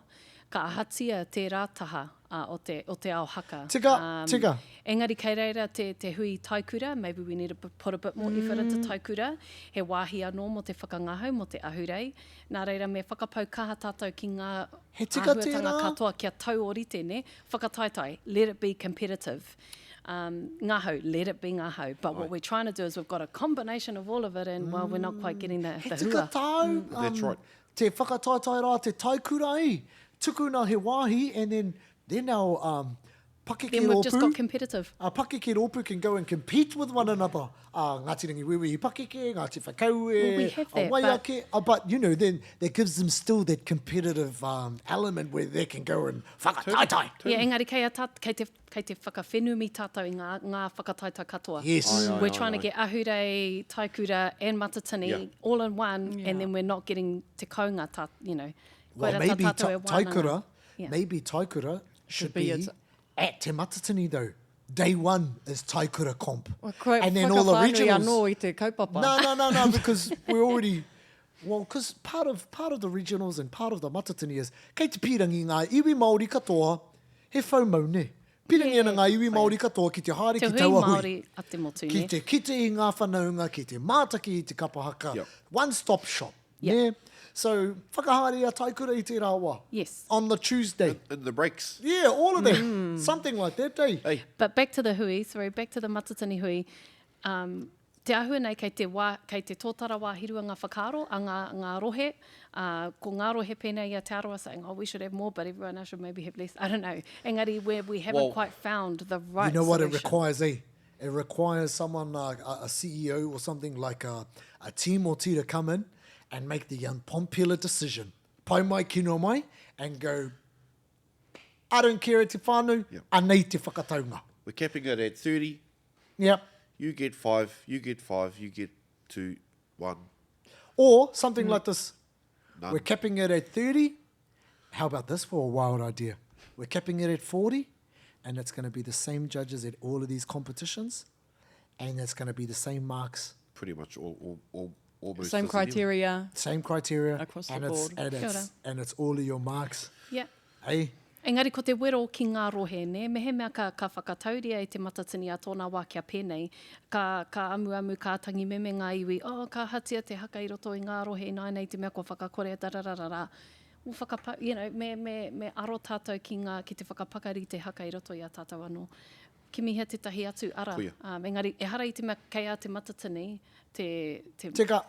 ka ahatia tērā taha uh, o, te, o te ao haka. Tika, tika. Engari kei reira te, te hui taikura, maybe we need to put a bit more effort into taikura, he wāhi anō mō te whakangahau, mō te ahurei. Nā reira me whakapau kaha tātou ki ngā He tika āhuatanga tērā. katoa kia tau ōrite, nē? Whakataetae, let it be competitive. Um, ngahau, let it be ngahau. But what we're trying to do is we've got a combination of all of it and, well, we're not quite getting the, He the tika hua. tāu, um, That's right. te whakataetae rā te taikura i, tukuna he wāhi and then, then our um, pakeke Then we've just rōpū, got competitive. a pakeke rōpū can go and compete with one another. Uh, Ngāti Rangiwewehi pakeke, Ngāti Whakaue, Well, we have a that, wai but- ake. Uh, but, you know, then that gives them still that competitive um, element where they can go and whakataetae. Yeah, engari kei, a tā, kei, te, kei te whakawhenumi tātou i ngā, ngā whakataetae katoa. Yes. Ai, ai, We're ai, trying to ai. get ahurei, taikura and matatini Yeah. all in one and then we're not getting te kounga, tā, you know. Well, Koira tā maybe tātou e ta- wānanga. Taikura, Yeah. maybe Taikura should be be, its- at Te Matatini though. Day one is Taikura comp. Well, koe and then all the whakawhānui regionals. anō i te kaupapa. No, no, no, no, because we're already well, because part of part of the regionals and part of the Matatini is kei te pīrangi ngā iwi Māori katoa, he whaumau, nē. Pīrangi ana ngā iwi Māori katoa ki te haere Te ki hui taua hui. Māori a te motu, Ki nē. te kite i ngā whanaunga, ki te mātaki i te kapa haka. Yep. One stop shop. Yep. Nē? So, whakahaere a Taikura i tērā wā. Yes. On the Tuesday. In the breaks. Yeah, all of that. Something like that, eh? Hey. But back to the hui, sorry, back to the Matatini hui. Um, te āhua nei kei te, wā, kei te tōtara wāhirua ngā whakaaro a ngā, ngā rohe. Uh, ko ngā rohe pēnei i a Te Arawa saying, oh, we should have more, but everyone else should maybe have less. I don't know. Engari, where we haven't Well- quite found the right You know what it solution. requires, eh? It requires someone, uh, a, a CEO or something like a, a team or two to come in and make the unpopular decision. Pai mai, kino mai, and go, I don't care e te whānau, Yep. anei te whakataunga. We're capping it at 30. Yep. You get five, you get five, you get two, one. Or something like this. None. We're capping it at 30. How about this for a wild idea? We're capping it at 40, and it's going to be the same judges at all of these competitions, and it's going to be the same marks, Pretty much all, all, all almost. Same does anyway. criteria. same criteria. Across the and it's, board. And Kia it's, ora. and it's all of your marks. Yeah. Hey? Engari ko te wero ki ngā rohe, nē? Mehemea ka, ka whakatauria e te Matatini a tōna wā kia pēnei, ka, ka amuamu, ka tangi meme ngā iwi, oh, ka ahatia te haka i roto i ngā rohe ināianei te mea kua whakakorea, darararara. Well, whakapa, you know, me, me, me aro tātou ki ngā, ki te whakapakari te haka i roto i a tātou anō. Kimihia tētahi atu ara. Koia. Um, engari, ehara i te mea kei a te Matatini, te, te, Tika.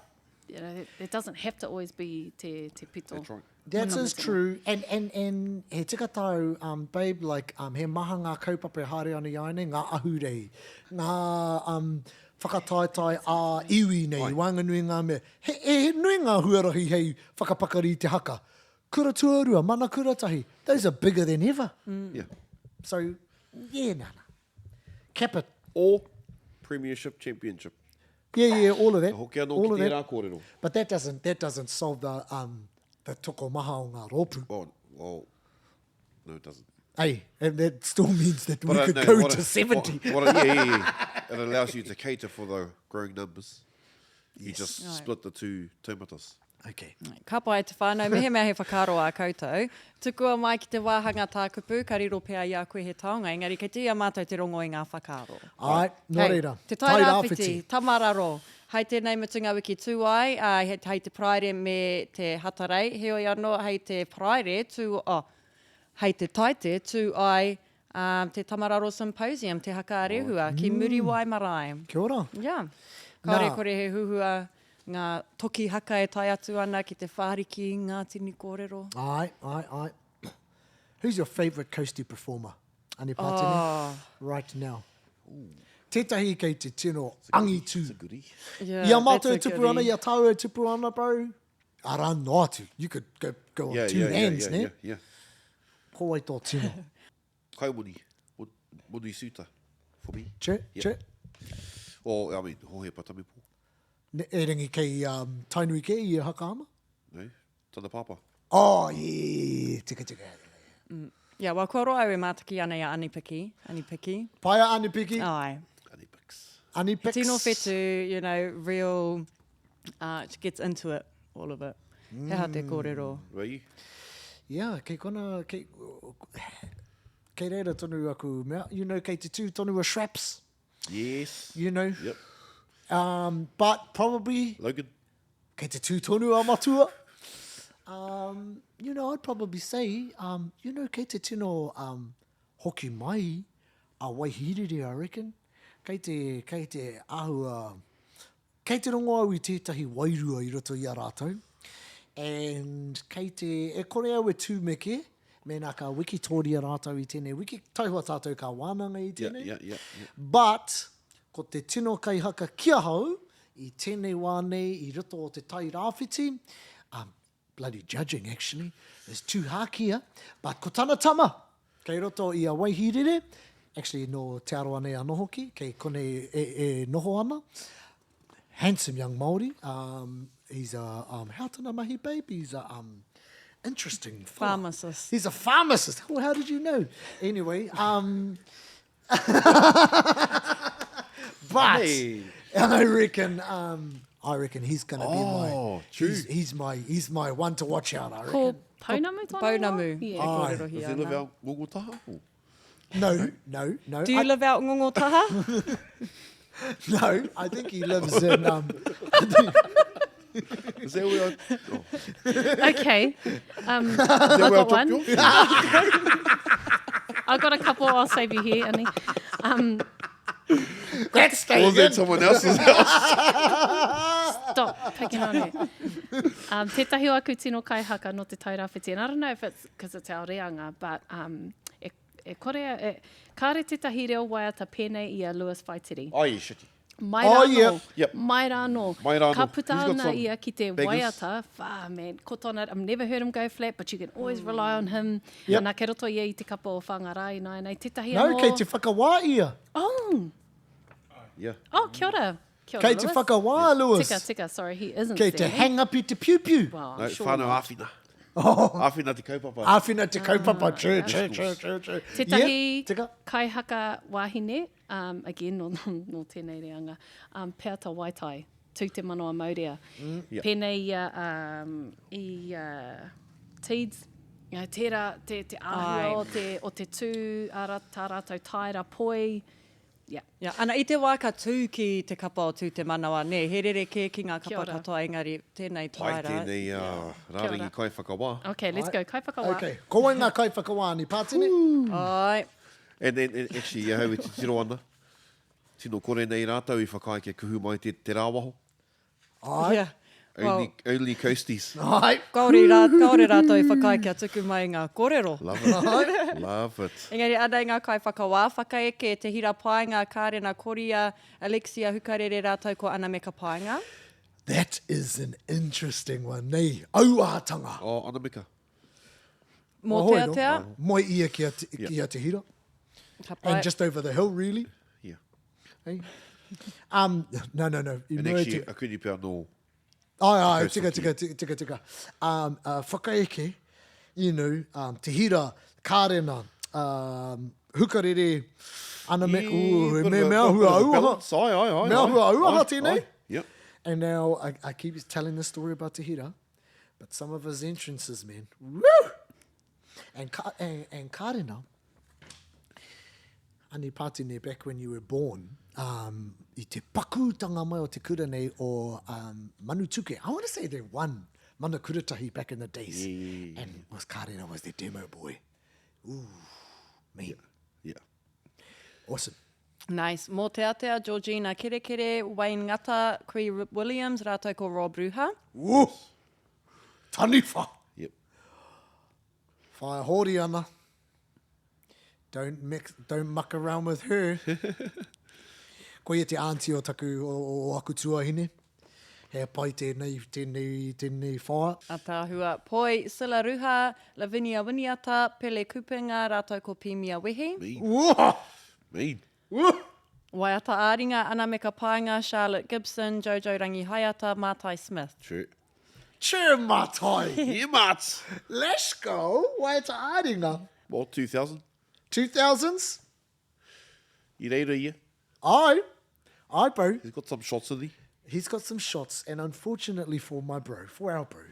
you know, it doesn't have to always be te, te pito. That's right. That is true. And, and, and he tika tāu, um, babe, like, um, he maha ngā kaupapa e haere ana i a nei, ngā ahurei, ngā um, whakataetae a iwi nei, i waenganui ngā mea. He, he, he nui ngā huarahi hei whakapakari i te haka. Kura tuarua, mana kura tahi, those are bigger than ever. Yeah. So, yeah, nana. Cap it. Or Premiership, Championship. Yeah, yeah, all of that. Ka hoki anō all ki of that. tērā kōrero. But that doesn't, that doesn't solve the, um, the tokomaha o ngā rōpū. Oh, well, no, it doesn't. Hey, and that still means that we But, uh, could no, go what to it- 70. What, what it- yeah, yeah, yeah. It allows you to cater for the growing numbers. You just Right. split the two taumatas. Okay. Ka pai te whānau, mehemea he whakaaro ā koutou, tukua mai ki te wāhanga tākupu, ka riro pea i a koe he taonga, engari kei te i a mātou te rongo i ngā whakaaro. Āe, nō Hei, reira, Te Tai Rāwhiti, Tamararo, hei tēnei mutunga wiki tū ai, ā, hei te Paraire me te Hatarei, heoi anō hei te Paraire tū, oh, hei te Taite tū ai ā, te Tamararo Symposium, Te Haka a Rehua, ki Muriwai Marae. Kia ora. Yeah. Kāore Nā. kore he huhua ngā toki haka e tae atu ana ki te whāriki i ngā tini kōrero. Āe, āe, āe. Who's your favourite coastie performer? Ani Pātene? Oh. Right now. Tētahi kei te tino angitu. It's a goodie. Yeah, I a mātou e that's a tupu ana, goodie. i a tāua e tupu ana, bro. Arā noa atu. You could go, go on Yeah, two yeah, yeah, hands, yeah, ne? yeah, yeah. Ko wai tō tino? Kaimoni, Moni Suta, for me. Che, Yeah. che. Or, I mean, Hohepa Tamepo. Ne, erangi kei um, Tainui kē i e haka ana? No, tana pāpā. Oh, yeah, yeah, yeah, tika, tika. Yeah, well, kua roa au e mātaki ana i a Anipiki. Anipiki. Pai a Anipiki. Ai. Anipiks. Anipiks. Tino whetū, you know, real, uh, she gets into it, all of it. He aha te kōrero. Where you? Yeah, kei kona, kei, kei reira tonu aku mea, you know, kei te tū tonu a Shraps. Yes. You know. Yep. Um, but probably... Logan. Kei te tū tonu a Matua. Um, you know, I'd probably say, um, you know, kei te tino um, hoki mai a Waihirere, I reckon. Kei te, kei te āhua, kei te rongo au i tētahi wairua i roto i a rātou. And kei te, e kore au e tūmeke, mēnā ka wikitōria rātou i tēnei wiki, taihoa tātou ka wānanga i tēnei. Yeah, yeah, yeah, yeah. But, ko te tino kaihaka ki ahau, i tēnei wā nei i roto o te Tai Rāwhiti, um, bloody judging actually, is Tūhākia, but ko tana tama, kei roto i a Waihīrere, actually nō Te Arawa nei anō hoki, kei konei e, e noho ana, handsome young Māori, um, he's a, um, how tana mahi babe, he's a, um, interesting fella. Pharmacist. He's a pharmacist. Well, how did you know? Anyway, um, but Hey. I reckon, um, I reckon he's going to be my, Oh, true. he's, he's my, he's my one to watch out, I reckon. Ko Pounamu tōna Pounamu. ingoa? Yeah. E kōrerohia Does he live ana. out Ngongotaha? Or? No, no, no. Do you I, live out Ngongotaha? No, I think he lives in. Um, Is that where I, oh. Okay. Um, Is that where I got dropped one. you off? I've got a couple. I'll save you here, Annie. Um, that's Or staying was that in. someone else's house? stop picking on her. Um, tētahi o aku tino kaihaka no te Tairāwhiti, and I don't know if it's because it's our reanga, but um, e, e kore, e, kāre tētahi reo waiata pēnei i a Lewis Whaitiri. Oh, yeah, shitty. Mai Oh, rānō. yep. Yep. Mai rānō. Mai rānō. Ka puta He's got ana some ia ki te bangers. waiata, whā, man, ko tōna, I've never heard him go flat, but you can always rely on him. Yep. Ana, kei roto ia i te kapa o Whangarā ināianei. Tētahi No, anō. kei te whakawā ia. Oh, Yeah. oh, kia ora. Kia ora, Kei te Lewis. whakawā, Lewis. Tika, tika, sorry, he isn't Kei te standing. hang up i te piu piu. Well, I'm No, sure whānau not. āwhina. Āwhina te kaupapa. Āwhina te kaupapa. True, true, true, true, true. Tētahi Yeah, tika. kaihaka wahine, um, again, no, no tēnei reanga, um, Peata Waitai, Tū Te Manawa Maurea. Mm. Yeah. Pēnei ia um, i uh, Teeds, you know, tērā te, te āhua Ai. o te, o te tū, ara, tā rātou taera poi. Yeah. Yeah, ana i te wā ka tū ki te kapa o Tū Te Manawa, nē, he rerekē ki ngā Kia kapa ora. katoa, engari tēnei Pai taera. tēnei uh, rārangi ora. kaiwhakawā. Okay, let's go. Kaiwhakawā. Okay. Ko wai ngā kaiwhakawā ni Pātene? Ai. And then, and actually, ahau e titiro ana, tino kore nei rātou i whakaae kia kuhu mai te, te rāwaho. Ai. Yeah. Well, Only, only coasties. Ai. Kaore, rā, kaore rātou i whakaae kia tuku mai ngā kōrero. Love it. Love it. Engari anei ngā kaiwhakawā, whakaeke, Te Hira Paenga, Kārena Koria, Alexia Hukarere rātou ko Anameka Paenga. That is an interesting one, nei. Auahatanga. Oh, Anameka. Mōteatea. Moe ia ki a, ki a Te Hira. Ka pai. And just over the hill, really. Yeah. Hey? Um, no, no, no. I And mua actually, te- a kuni pea nō. Ai, ai, Coast tika, hoki. tika, tika, tika, tika. Um, uh, whakaeke, you know, um, Te Hira, Kārena, um, Hukarere, Ana me, ooh, Bit me, of a- mea bit of hua a auaha. balance. Ai, ai, ai. Mea ai, hua auaha ai, tēnei. ai. Yep. And now I, I keep telling the story about Te Hira, but some of his entrances, man, woo! And, Ka, and, and Kārena, Ani Pātene, back when you were born, um, i te pakūtanga mai o te kura nei o um, Manutuke. I want to say they won Mana Kuratahi back in the days. Yeah. And was Kārena was their demo boy. Ooh, me. Yeah. Awesome. Nice. Mōteatea, Georgina Kerekere, Wayne Ngata, Kui Williams, rātou ko Rob Ruha. Ooh, taniwha. Yep. Whaia Hōriana. Don't mix, don't muck around with her. Koia te auntie o taku, o, o, o aku tuahine. He pai tēnei, tēnei, tēnei whaea. Ataahua, Poi, Silla Ruha, Lavinia Winiata, Pele Kupenga rātou ko Pimia Wehi. Mean. Woo! Mean. Woo! Waiata ā-ringa, Anameka Paenga, Charlotte Gibson, Jojo Rangihaeata, Mātai Smith. True. Cheer Mātai! Yeah, mate! Let's go! Waiata ā-ringa. Well, 2000. 2000s? I reira ia. Aye. Aye, bro. He's got some shots in there. He's got some shots, and unfortunately for my bro, for our bro,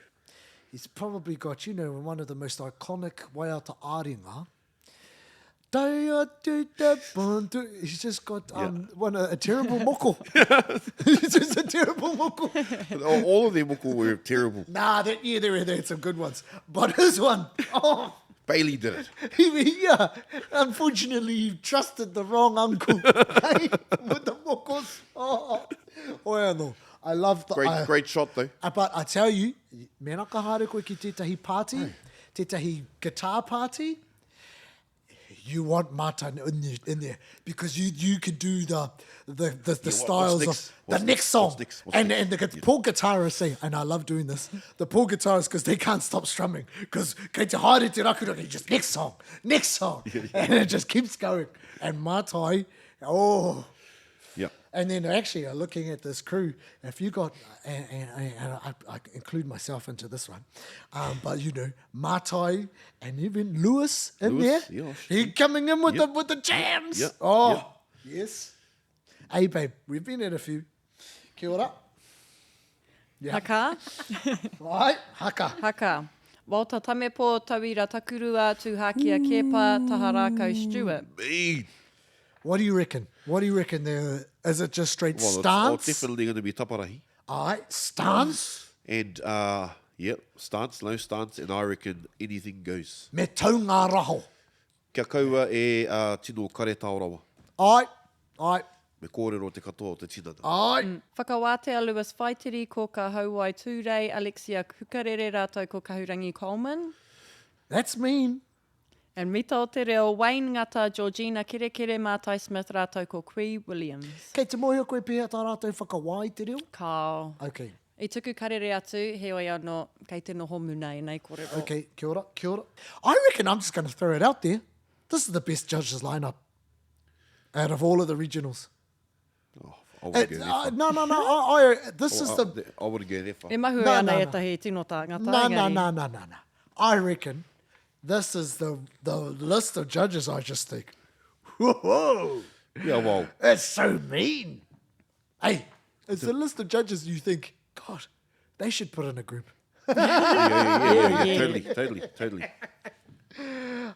he's probably got, you know, one of the most iconic waiata ā-ringa. He's just got um, yeah. one, a, a terrible moko. He's just a terrible moko. All, all of their moko were terrible. Nah, that, yeah, there were, they had some good ones. But his one, oh. Bailey did it. He, yeah, unfortunately, he trusted the wrong uncle hey, with the mokos. Oh, hoi anō. I love the... Great, I, great shot, though. Uh, but I tell you, mēnā ka haere koe ki tētahi party, tētahi guitar party, you want Mata in there, in there because you you can do the the the, the Yeah, what- styles what's next? of What's the next? next song. What's next? What's and next? and the gu- poor guitarist say, and I love doing this. The poor guitarist because they can't stop strumming because kei te haere te rakuraku, just next song, next song, and it just keeps going. And Matai, oh. Yeah. And then actually, uh, looking at this crew, if you got, and, and, and I, I include myself into this one, um, but you know, Matai and even Lewis in Lewis, there, yeah. he coming in with Yep. the with the jams. Yep. Oh, Yep. yes. Hey, babe, we've been at a few. Kia ora. Yeah. Haka. Right, haka. Haka. Walter Tamepo, Tauira Takurua, Tūhākia Keepa, Taharākau Stewart. Mean. What do you reckon? What do you reckon there? Is it just straight Well, it's stance? definitely going to be taparahi. Aye, stance. And, uh, yep, stance, no stance, and I reckon anything goes. Me tau ngā raho. Kia kaua e uh, tino karetao rawa. Aye, aye, Me kōrero te katoa o te tinana. aye. Whakawātea Lewis Whaitiri, ko Ka Hauwai Tūrei, Alexia Hukarere rātou ko Kahurangi Coleman. That's mean. And Mita o te reo, Wayne Ngata, Georgina Kerekere, Mātai Smith rātou ko Kui Williams. Kei te mōhio koe pēhea tā rātou whakawā i te reo? Kāo. Okay. I tuku karere atu, heoi anō, kei te noho muna ēnei kōrero. Okay, kia ora, kia ora. I reckon I'm just going to throw it out there. This is the best judges lineup out of all of the regionals. Oh, I wouldn't go It, that uh, far. no, no, no. I, I, this is I, the I wouldn't go that far. E mahue No, ana no, no. ētahi tino tāngata, no, no, engari. no, no, no, no. I reckon this is the the list of judges. I just think, whoa, Yeah, well, that's so mean. Hey, it's the list of judges you think, God, they should put in a group. yeah, yeah, yeah, yeah, yeah, totally, totally, totally.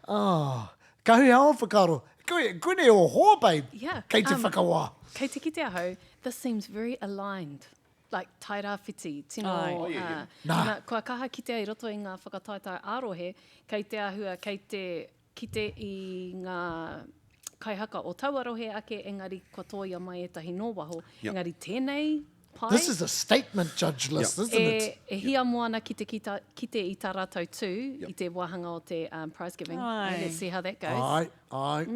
Oh, kahu hao whakaaro. Koe, koe o hoa, babe. Yeah, Kei te um, whakawā. Kei te kite ahau, this seems very aligned. Like Tairāwhiti, tino... Ai. Oh, yeah, yeah. Uh, Nā. nā, kua kaha kitea i roto i ngā whakataetae ā-rohe, kei te āhua, kei te kite i ngā kaihaka o taua rohe ake, engari kua tōia mai ētahi nō waho. Yep. Engari tēnei pai, This is a statement judge list, isn't e, it? e hiamo ana ki te kita, kite i tā rātou tū, Yep. i te wāhanga o te um, prize giving. Ai. Uh, let's see how that goes. Aye, aye.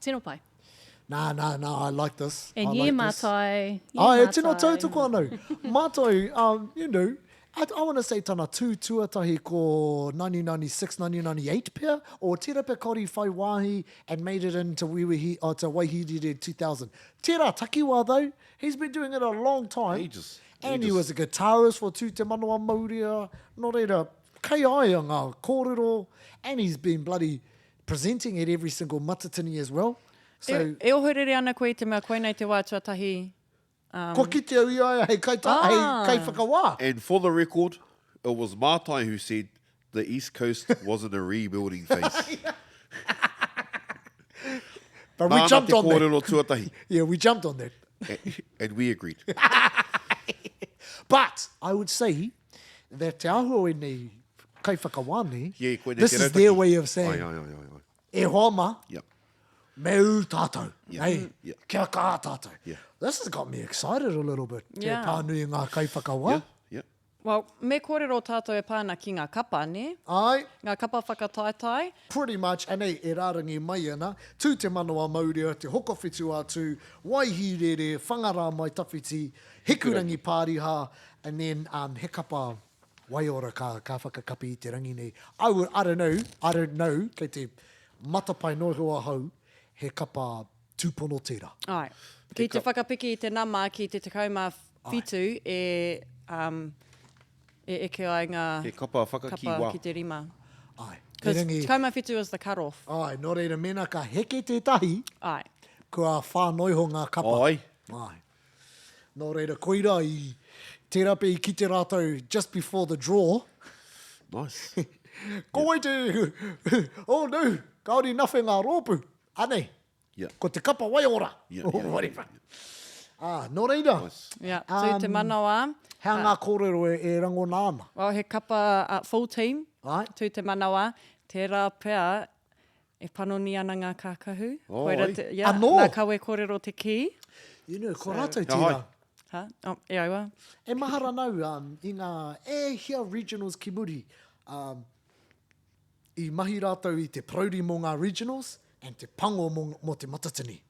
Tino pai. Nā, nā, nā, I like this. And I yeah, like this. Mātai. Yeah, Ai, e tino Mātai. tautoko anau. Mātou, um, you know, I, I want to say tana tū tuatahi ko 1996, 1998 pea, or tērā pea kaore i whai wāhi and made it into Wiwihi, oh, to Waihirere 2000. Tērā takiwā though, he's been doing it a long time. Ages. And he Ages. was a guitarist for Tū Te Manawa Maurea. Nō reira, kei a ia ngā kōrero, and he's been bloody presenting at every single matatini as well. So, E, e ohorere ana koe i te mea koinei te wā tuatahi. Kua kite au i a ia hei kaita, Ah. hei kaiwhakawā. And for the record, it was Mātai who said the East Coast was in a rebuilding phase. But we Nāna jumped te on that. kōrero tuatahi. Yeah, we jumped on that. And, and we agreed. But I would say that te āhua o ēnei kaiwhakawā nei, Yeah, koinei this te is rautaki. their way of saying, Ai, ai, ai, ai, ai. e hoa mā, Yep. me ū tātou. Yeah. Hey, Yeah. kia kaha tātou. Yeah. This has got me excited a little bit. Te Yeah. pānui ngā kaiwhakawā. Yeah, yeah. Well, me kōrero tātou e pā ana ki ngā kapa, nē? Ai. Ngā kapa whakataetae. Pretty much, anei e rārangi mai ana, Tū Te Manawa Maurea, Te Hokowhitu a Tū, Waihīrere, Whangarā Mai Tawhiti, Hikurangi Pāriha, And then um, he kapa waiora ka, ka whakakapi i te rangi nei. I, would, I don't know, I don't know, kei te matapae noa iho ahau, he kapa tūpono tērā. Āe. Ki te whakapiki i te nama ki te 17 e, um, e eke ai ngā He kapa whakakī kapa wā. ki te rima. Āe. Because Erangi, 17 is the cut-off. āe, nō reira mēnā ka heke tētahi, Āe. kua whānoi iho ngā kapa. Āe. Āe. Nō reira, koirā i, tērā pea i kite rātou just before the draw. Nice. Ko wai te, oh no, kāore i nawhe ngā rōpū. Anei, Yeah. ko te kapa waiora. Yeah, yeah, yeah, Whatever. Ah, nō reira. Nice. Yeah, tū te manawa. He aha ngā kōrero e, e rangona ana? Well, he kapa uh, full team, Ai. tū te manawa. Tērā pea e panoni ana ngā kākahu. Oh, Koira ai. te, yeah, Anō? Nā kawe kōrero te kī. You know, ko rātou He aha tērā. ai? Ha? Oh, e aua. E mahara nau um, i ngā e hia regionals ki muri, um, i mahi rātou i te parauri mō ngā regionals and te pango mō, mō te matatini.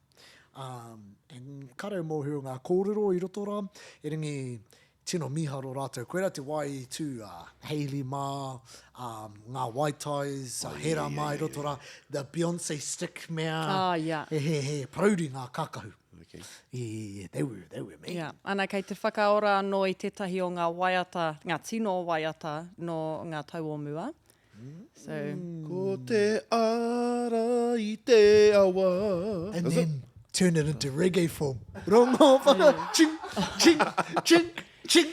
Um, and karau mōhio ngā kōrero i roto rā, erangi tino mīharo rātou. Koirā te wā i tū a Hayley mā, um, ngā Waitais, a Hera mā i roto rā, the Beyonce stick mea, Ah, yeah. he, he, he parauri ngā kākahu. Okay. Yeah, they were, they were mean. Yeah. Ana, kei te whakaora anō i tētahi o ngā waiata, ngā tino waiata nō ngā tau o mua. So. Ko te ara i te awa. And then turn it into reggae form. Rongo whaka, ching, ching, ching, ching,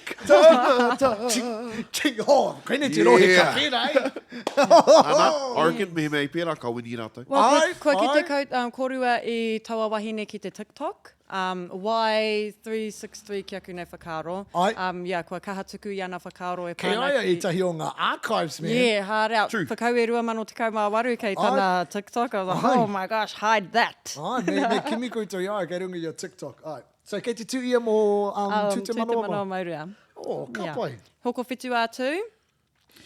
ching, ching. Oh, koinei te rohe ka pērā, eh? Ana, I reckon mehemea i pērā ka wini rātou. Well, Ai, kua, kua kite ai. kau, um, kōrua i taua wahine ki te TikTok. Um, Y363 ki aku nei whakaaro. Ai. Um, yeah, kua kaha tuku i ana whakaaro e pā Kei ana a ia ki... ētahi o ngā archives, man. Yeah, hard out. True. Whakau e 2018 kei tana Ai. TikTok. I was like, Ai. oh my gosh, hide that. Ai, me, me kimi koutou i a ia kei runga i a TikTok. Ai. So kei te tū ia mō um, Um, Tū Te Manawa Manawa mā. Maurea. Oh, ka Yeah. pai. Hokowhitu a tū,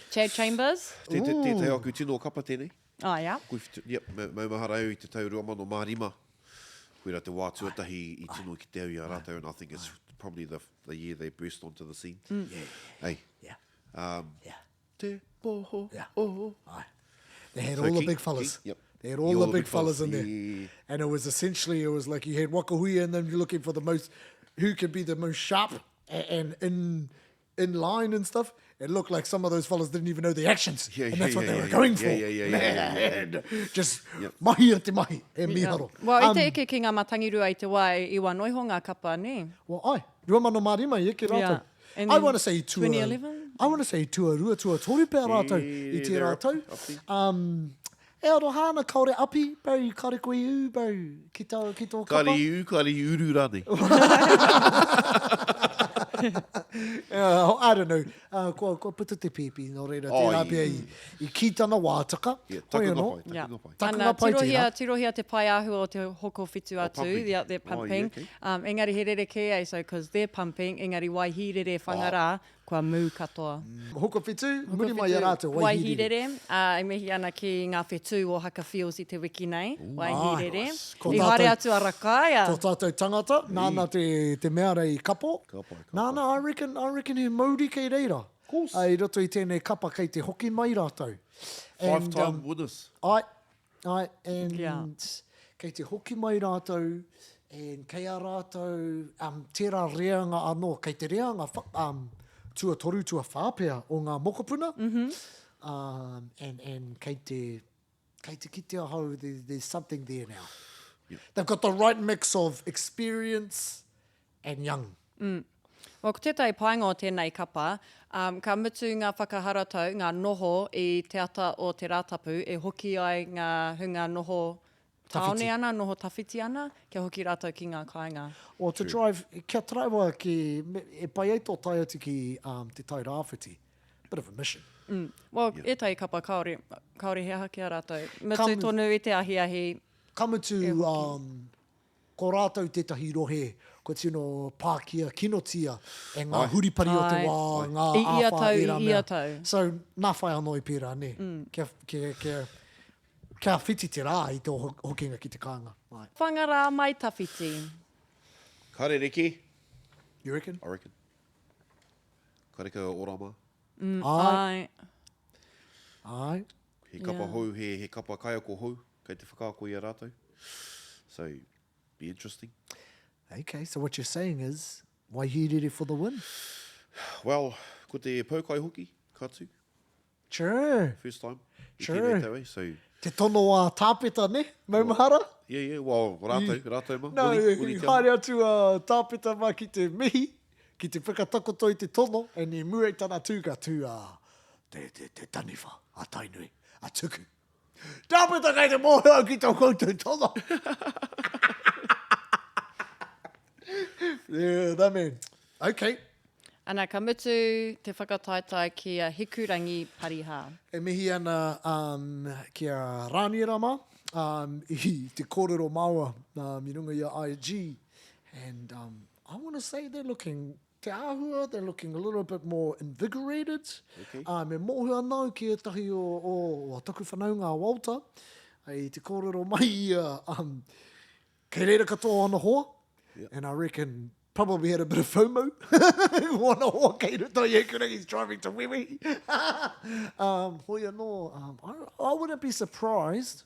Chad Chambers. Te, te, tētahi o aku tino kapa tēnei. Oh, yeah. Hokowhitu, yep, maumahara au i te tau 2005. Koira te wā tuatahi i tino ki te au i a rātou, and I think it's probably the, the year they burst onto the scene. Mm. Yeah. Hey. Yeah. Um, yeah. Te poho yeah. oho. Aye. They had So all the King, big fellas. King, yep. They had all, Yeah, the, big, fellas, in there. Yeah. And it was essentially, it was like you had Wakahuia and then you're looking for the most, who could be the most sharp and in in line and stuff. It looked like some of those fellas didn't even know the actions. Yeah, and yeah, that's what yeah, they were yeah, going yeah, for. yeah, yeah, yeah, yeah, Man, Just Yep. mahi a te mahi. E miharo. Well, i Um, te eke ki ngā matangirua i te wā e iwa noiho ngā kapa, nē? Well, ai, 2005 i eke rātou. Yeah. And I then want to say tua, 2011? I want to say tuarua, tuatoru pea rātou i Yeah, tērā they're up- tau. up there. Um, e aroha ana, kaore api, bro, kaore koe i ū, bro, ki tō, ki tō kapa. Kāre i ū, kāre i uru rānei. Uh, I don't know. Uh, kua, kua puta te pēpi, nō reira, Oh, tērā i- pea i, i kī tana wātaka. Yeah, Hoi takunga anō. pai, Yeah. takunga pai. Takunga Ana, pai tirohia, tērā. tirohia te pae āhua o te hokowhitu Oh, atu, pumping. yeah, they're Oh, yeah, pumping. okay. um, engari he rerekē ai, so, cause they're pumping, engari Waihīrere Whangarā, Oh. kua mū katoa. Hokowhitu, muri mai i a rātou, Waihīrere. Waihīrere, ā, e mihi ana ki ngā whetū o Haka Fields i te wiki nei, Waihīrere. Nice. Ko I haere tātou- atu a Rakaia. Tō tātou tangata, nāna te, te mea rei kapo. Ka pai, ka Nāna, I reckon, I reckon he mauri kei reira. Course. I roto i tēnei kapa kei te hoki mai rātou. And, Five-time um, winners. Ai, ai, and Yeah. kei te hoki mai rātou, and kei a rātou, um, tērā reanga anō, kei te reanga wha, um, tuatoru, tuawhā pea o ngā mokopuna, mm -hmm. um, and, and kei te, kei te kite ahau, there, there's something there now. Yep. They've got the right mix of experience and young. Mm. Well, ko tētahi painga o tēnei kapa, um, ka mutu ngā whakaharatau, ngā noho i te ata o te Rātapu e hoki ai ngā hunga noho tāone ana, noho tawhiti ana, kia hoki rātou ki ngā kāinga. Well, to drive, kia taraiwa ki, e pai ai tō tae atu ki um, Te Tai Rāwhiti. Bit of a mission. Mm. Well, yeah. ētahi kapa kāore, kāore he aha ki a rātou. Mutu Ka, tonu i te ahiahi. Ka mutu, um, ko rātou tētahi rohe kua tino pākia kinotia e ngā huripari o te wā, ngā I ia āwhā, tau, ērā i ia mea. tau. So, nā whai anō i pērā, nē? Mm. Kia, kia, kia, kia whiti te rā i tō hokinga ki te kāinga. Āe. Whangarā mai tawhiti. Ka rerekē. You reckon? I reckon. Karekau a Ora mā. Mm, ai. Ai. He kapa yeah. hou, he, he kapa kaiako hou, kei te whakaako i a rātou. So, be interesting. Okay, so what you're saying is, Waihirere for the win? Well, ko te poukai hoki, ka tū. True. First time. True. I tēnei tau, eh? So, Te tono a Tāpeta, ne? Maumahara? Yeah, yeah, well, rātou, rātou mā. No, Willie, Willie i Te Ama. haere atu a Tāpeta mā ki te mihi, ki te whakatakoto i te tono, and i mua i tana tū ka tū a te, te, te taniwha, a Tainui, a Tuku. Tāpeta kei te mōhio au ki tō koutou tono. yeah, that man. Okay. Ana, ka mutu te whakataetae ki a Hikurangi Parihā. E mihi ana um, ki a Rāniera mā um, i te kōrero māua um, i runga i a IG and um, I want to say they're looking, te āhua, they're looking a little bit more invigorated. Okay. Um, e mōhio ana au ki ētahi o, o, o taku whanaunga a Walter i te kōrero mai ia um, Kei reira katoa ōna hoa, Yep. and I reckon probably had a bit of FOMO. Ōna hoa kei roto i Hikurangi, he's driving to Wewe. um, hoi anō, um, I, I wouldn't be surprised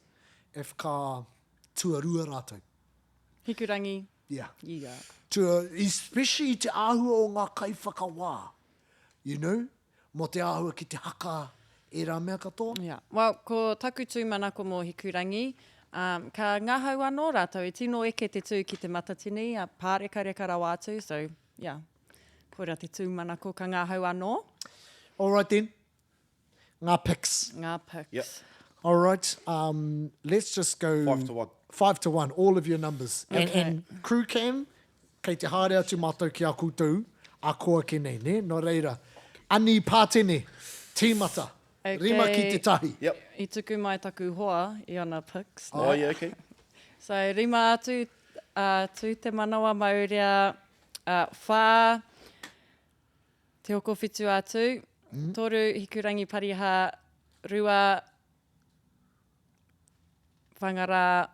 if ka tuarua rātou. Hikurangi, Yeah. yeah. Tua, especially te āhua o ngā kaiwhakawā, you know, mō te āhua ki te haka ērā mea katoa. Yeah. Well, ko taku tūmanako mō Hikurangi, um, ka ngahau anō rātou, e tino eke te tū ki te Matatini, a pārekareka rawa atu, so, yeah, koira te tūmanako ka ngahau anō. All right then, ngā picks. Ngā picks. Yep. All right, um, let's just go... 5 to 1. 5 to 1, all of your numbers. Okay. And, and crew cam, kei te haere atu mātou ki a koutou, a koa ke nei, ne? Nō reira, Ani Pātene, tīmata, Okay. rima ki te tahi. Yep. I tuku mai taku hoa i ana pics. Oh, yeah, okay. So, rima atu, uh, tū te manawa maurea, uh, whā, Te Hokowhitu a Tū, toru, Hikurangi Pariha, rua, Whangarā,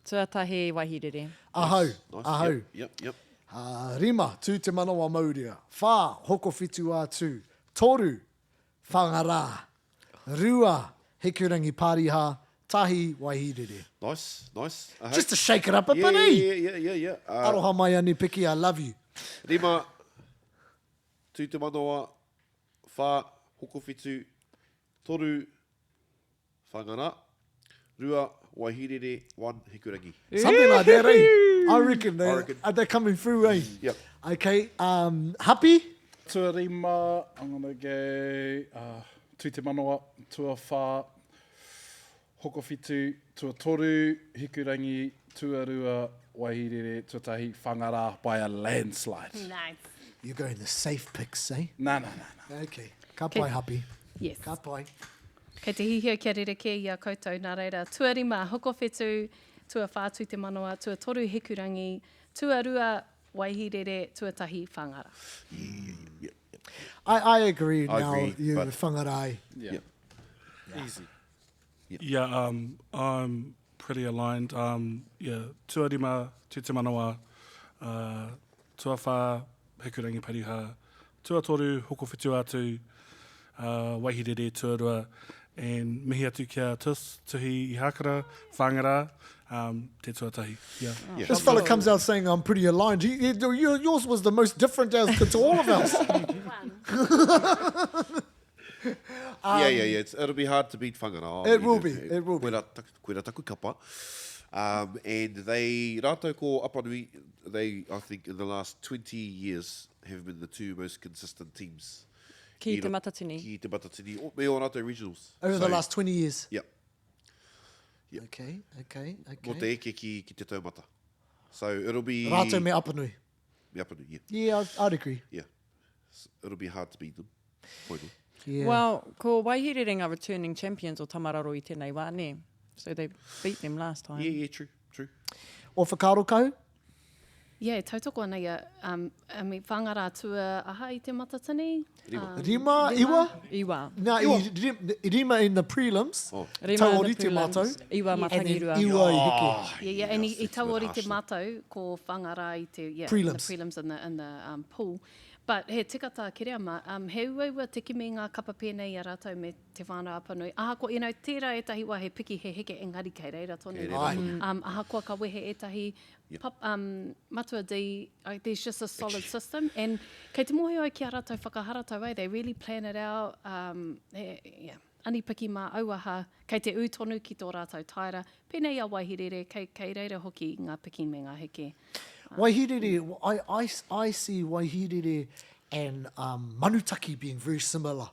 tuatahi, Waihirere. Ahau, Nice. ahau. Yep, yep, yep. Uh, rima, Tū Te Manawa Maurea. Whā, Hokowhitu a Tū. Toru, Whangarā. Rua, Hikurangi Pariha. Tahi, Waihirere. Nice, nice. Ahau. Just to shake it up a yeah, bit, yeah, eh? yeah, yeah, yeah, yeah. Uh, Aroha mai Ani Piki, I love you. Rima, Tū Te Manawa, whā, Hokowhitu, toru, Whangara, rua, Waihirere, one, Hikurangi. Something like that, eh? I reckon, they, I reckon. Are they coming through, eh? Yep. Okay, um, Hapi? Tuarima, I'm gonna go uh, Tū Te Manawa, tuawhā, Hokowhitu, tuatoru, Hikurangi, tuarua, Waihirere, tuatahi, Whangarā by a landslide. Nice. You're going the safe picks, eh? Nā, nā, nā, nā. Okay. Ka pai, Hapi. Yes. Ka pai. Kei te hihia kia rerekē i a koutou, nā reira, tuarima, Hokowhitu, tuawhā, Tū Te Manawa, tuatoru, Hikurangi, tuarua, Waihirere, tuatahi, Whangara. I, I agree I now, agree, you but- Whangarā. Yeah. Yep. Easy. Yeah, um, I'm pretty aligned. Um, yeah, tuarima, Tū Te Manawa, uh, tuawhā, Hikurangi Pariha, tuatoru, Hokowhitu Atu, uh, Waihirere, tuarua, and mihi atu ki a Tus, Tuhi Ihakara, Whangara, um, te tuatahi. Yeah. Yeah. This fella comes out saying I'm pretty aligned. He, he, yours was the most different as to all of ours. yeah, yeah, yeah. It's, it'll be hard to beat Whangarā. Um, It will be, it will be. Koira, koira taku kapa. Um, and they, rātou ko Apanui, they, I think, in the last 20 years have been the two most consistent teams. Ki I te ro- Matatini. Ki te Matatini. O, me o rātou regionals. Over so, the last 20 years. Yeah. Okay, okay, Mō te okay. eke ki, ki te taumata. So it'll be... Rātou me Apanui. Me Apanui, yeah. Yeah, I'd, I'd agree. Yeah. S- It'll be hard to beat them. Hoi nō. Yeah. Well, ko Waihirere ngā returning champions o Tamararo i tēnei wā, nē? So they beat them last time. Yeah, yeah, true, true. O whakaaro kau? Yeah, e tautoko ana ia, um, I mean, Whangara tua aha i te Matatini? Rima. Um, Rima, iwa? Iwa. Nā, i, rim, rima in the prelims. Oh. Rima in the Tauorite prelims, mātou. Iwa And then matangirua. iwa i heke. Yeah, yeah, and i, i that's a bit tauorite harsh then. mātou ko Whangara i te, yeah, Prelims. in the prelims in the, in the um, pool. But he tika tā Kereama, um, he uaua te kimi i ngā kapa pēnei i a rātou me Te Whānau Apanui. Ahakoa, you know, tērā ētahi wā he piki, he heke, engari kei reira tonu. Kei reira tonu. Um, ahakoa ka wehe ētahi, Yep. pap, um, Matua D, like, there's just a solid system. And kei te mōhio au ki a rātou whakaharatau, eh? They really plan it out. Um, he, yeah. Anipiki mā auaha, kei te ū tonu ki tō rātou taera. Pēnei i a Waihirere, kei, kei reira hoki ngā piki me ngā heke. Waihirere, I, I, I see Waihirere and um, Manutaki being very similar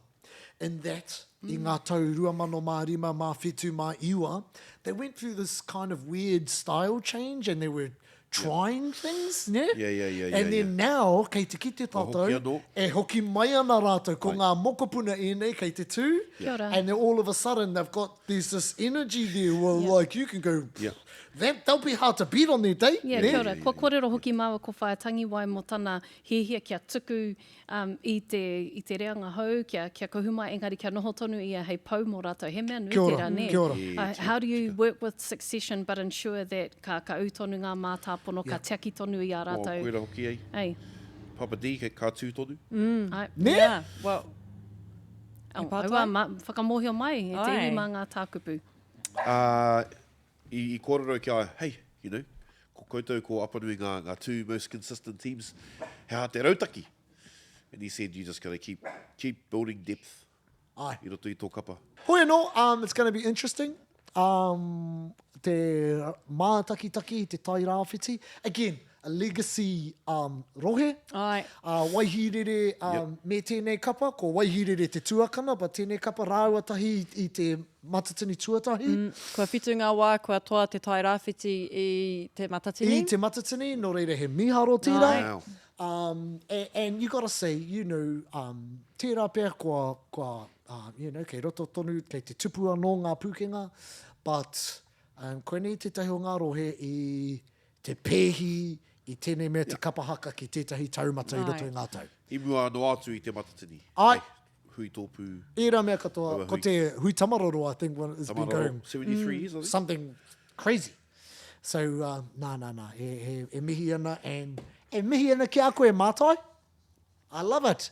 in that i ngā tau 2000 mā rima, mā whitu, mā iwa, they went through this kind of weird style change and they were trying things, nē? Yeah, yeah, yeah, yeah, And then yeah. now, kei te kite Kua hoki tātou, anō. e hoki mai ana rātou, ko ngā mokopuna ēnei kei te tū, Kia ora. and then all of a sudden they've got, there's this energy there, well, Yeah. like you can go, Yeah. that, they'll be hard to beat on their day, Yeah, nē? kia ora. Kua kōrero hoki māua ko Whaea Tangiwai mō tana hiahia kia tuku um, i, te, i te reanga hou, kia, kia kuhu mai, engari kia noho tonu ia hei pou mō rātou. He mea nui Kia ora, tērā, nē? kia ora. Uh, how do you work with succession but ensure that ka, ka ū tonu ngā mātāpono, ka tiaki tonu i a Oh, rātou? koira hoki ei. Ei. Papa D, kei ka tū tonu. Ai. Nē? Yeah, well, Oh, He pātai? aua, ma, whakamōhio mai e te iwi Ai. mā ngā tākupu. Uh, i, i kōrero ki a, hey, you know, ko koutou ko Apanui ngā, ngā two most consistent teams, he aha te rautaki? And he said, you just gotta keep, keep building depth Ai. i roto i tō kapa. Hoi anō, um, it's gonna be interesting. Um, te mātakitaki i te Tai Rāwhiti. Again, a legacy um, rohe. Ai. Uh, Waihīrere um, yep. me tēnei kapa, ko Waihīrere te tuakana, but tēnei kapa rāua tahi i, i te Matatini tuatahi. Mm, kua whitu ngā wā kua toa te Tai Rāwhiti i te Matatini. I te Matatini, nō reira he mīharo tērā. Wow. Um, and, and you gotta say, you know, um, tērā pea kua, kua uh, you know, kei roto tonu, kei te tupu anō ngā pūkenga, but um, koinei tētahi o ngā rohe i te pēhi i tēnei mea te kapa haka ki tētahi taumata i roto i ngā tau. I mua noa atu i te Matatini. Ai. Hui tōpū. Ērā mea katoa, Aua ko hui. te Hui Tamaroro, I think, one, has been Tamaroro, going 73 years, I think. something crazy. So, uh, nā, nā, nā, e, e, e mihi ana, and e mihi ana ki a koe, Mātai. I love it.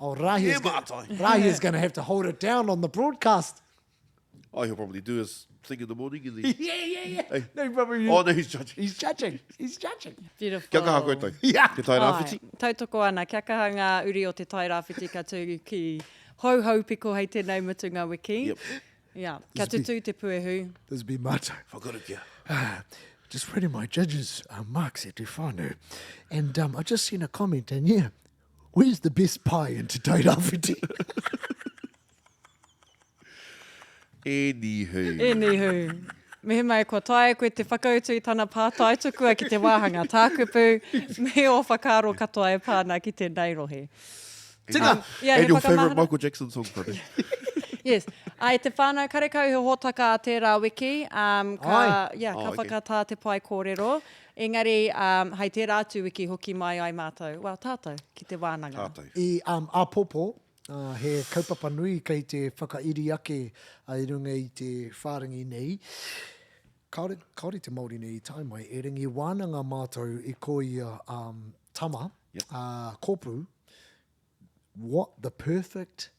Oh, Rahia's, Yeah, Mātai. Rahia's going to have to hold it down on the broadcast. Oh, he'll probably do his thing in the morning. And then... Yeah, yeah, yeah. Hey. No, probably. Oh, no, he's judging. He's judging. He's judging. Beautiful. Kia kaha koutou. Yeah. Te Tai Rāwhiti. Ai, tautoko ana, kia kaha ngā uri o te Tai Rāwhiti ka tū ki Houhoupiko hei tēnei mutunga wiki. Yep. Yeah, kia tutū te puehu. This be Mātai. Whakarukia. Just reading my judges' uh, marks at Te Whānau. And um, I just seen a comment and yeah, where's the best pie in Te Tai Rāwhiti? Anywho. Anywho. Mehemea kua taea koe te whakautu i tana pātai tukua ki te wāhanga tākupu me ō whakaaro katoa e pā ana ki tēnei rohe. Tika! Um, yeah, And he your favourite whakamahana. Michael Jackson song, probably. Yes. Ai, te whānau, karekau he hōtaka a tērā wiki. Um, ka, Ai. yeah, ka Oh, okay. whakatā te pae kōrero. Engari, um, hei tērā atu wiki hoki mai ai mātou, well, tātou, ki te wānanga. Tātou. I um, āpōpō, Ā, he kaupapa nui kei te whakairi ake i runga i te whārangi nei. Kāore, kāore te Māori nei i tae mai, erangi wānanga mātou i ko ia um, tama, Yep. ā, kōpū, what the perfect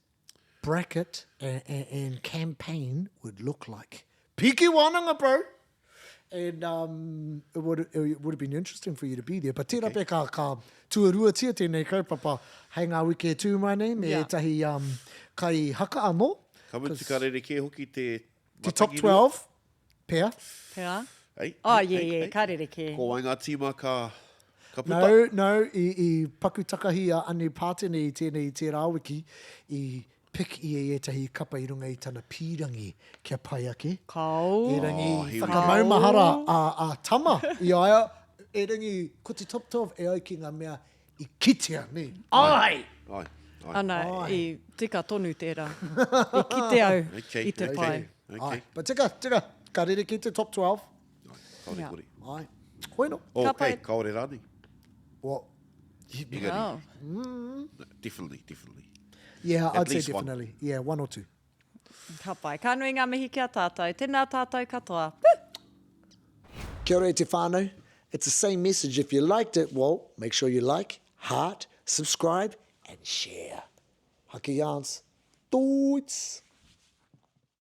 bracket and, and, and campaign would look like. Piki wānanga, bro! And um, it, would, it would have been interesting for you to be there. But tērā okay. pea ka, ka tuaruatia tēnei kaupapa hei ngā wiki e tū mai nei me Yeah. ētahi um, kai haka anō. Ka mutu ka rerekē hoki te Te top matangirua. 12, pea. Pea? Ei, Oh, ei, yeah, ei, yeah, ei. ka rerekē. Ko wai ngā tīma ka, ka puta? No, no, i, i paku takahi a Anu Pātene i tēnei i tērā wiki, i pick ia i ētahi kapa i runga i tana pīrangi kia pai ake. Kao. Erangi Oh, here we go. whakamaumahara a, a Tama i a ia, erangi ko te top 12 e ai ki ngā mea i kitea, nē. Ai! Ai, ai. Ana, i tika tonu tērā. I kite au Okay, i te okay, pai. Okay. Ai. But tika, tika, ka rerekē te top 12. Kaore Yeah. kore. Ai. Hoi no. Oh, Ka pai. hey, kaore rānei. Well, Engari, Oh. no, definitely, definitely. yeah, At I'd say least one. definitely. Yeah, one or two. Ka pai. Ka nui ngā mihi ki a tātou. Tēnā tātou katoa. Kia ora e te whānau. It's the same message. If you liked it, well, make sure you like, heart, subscribe and share. Haki yarns. Toots!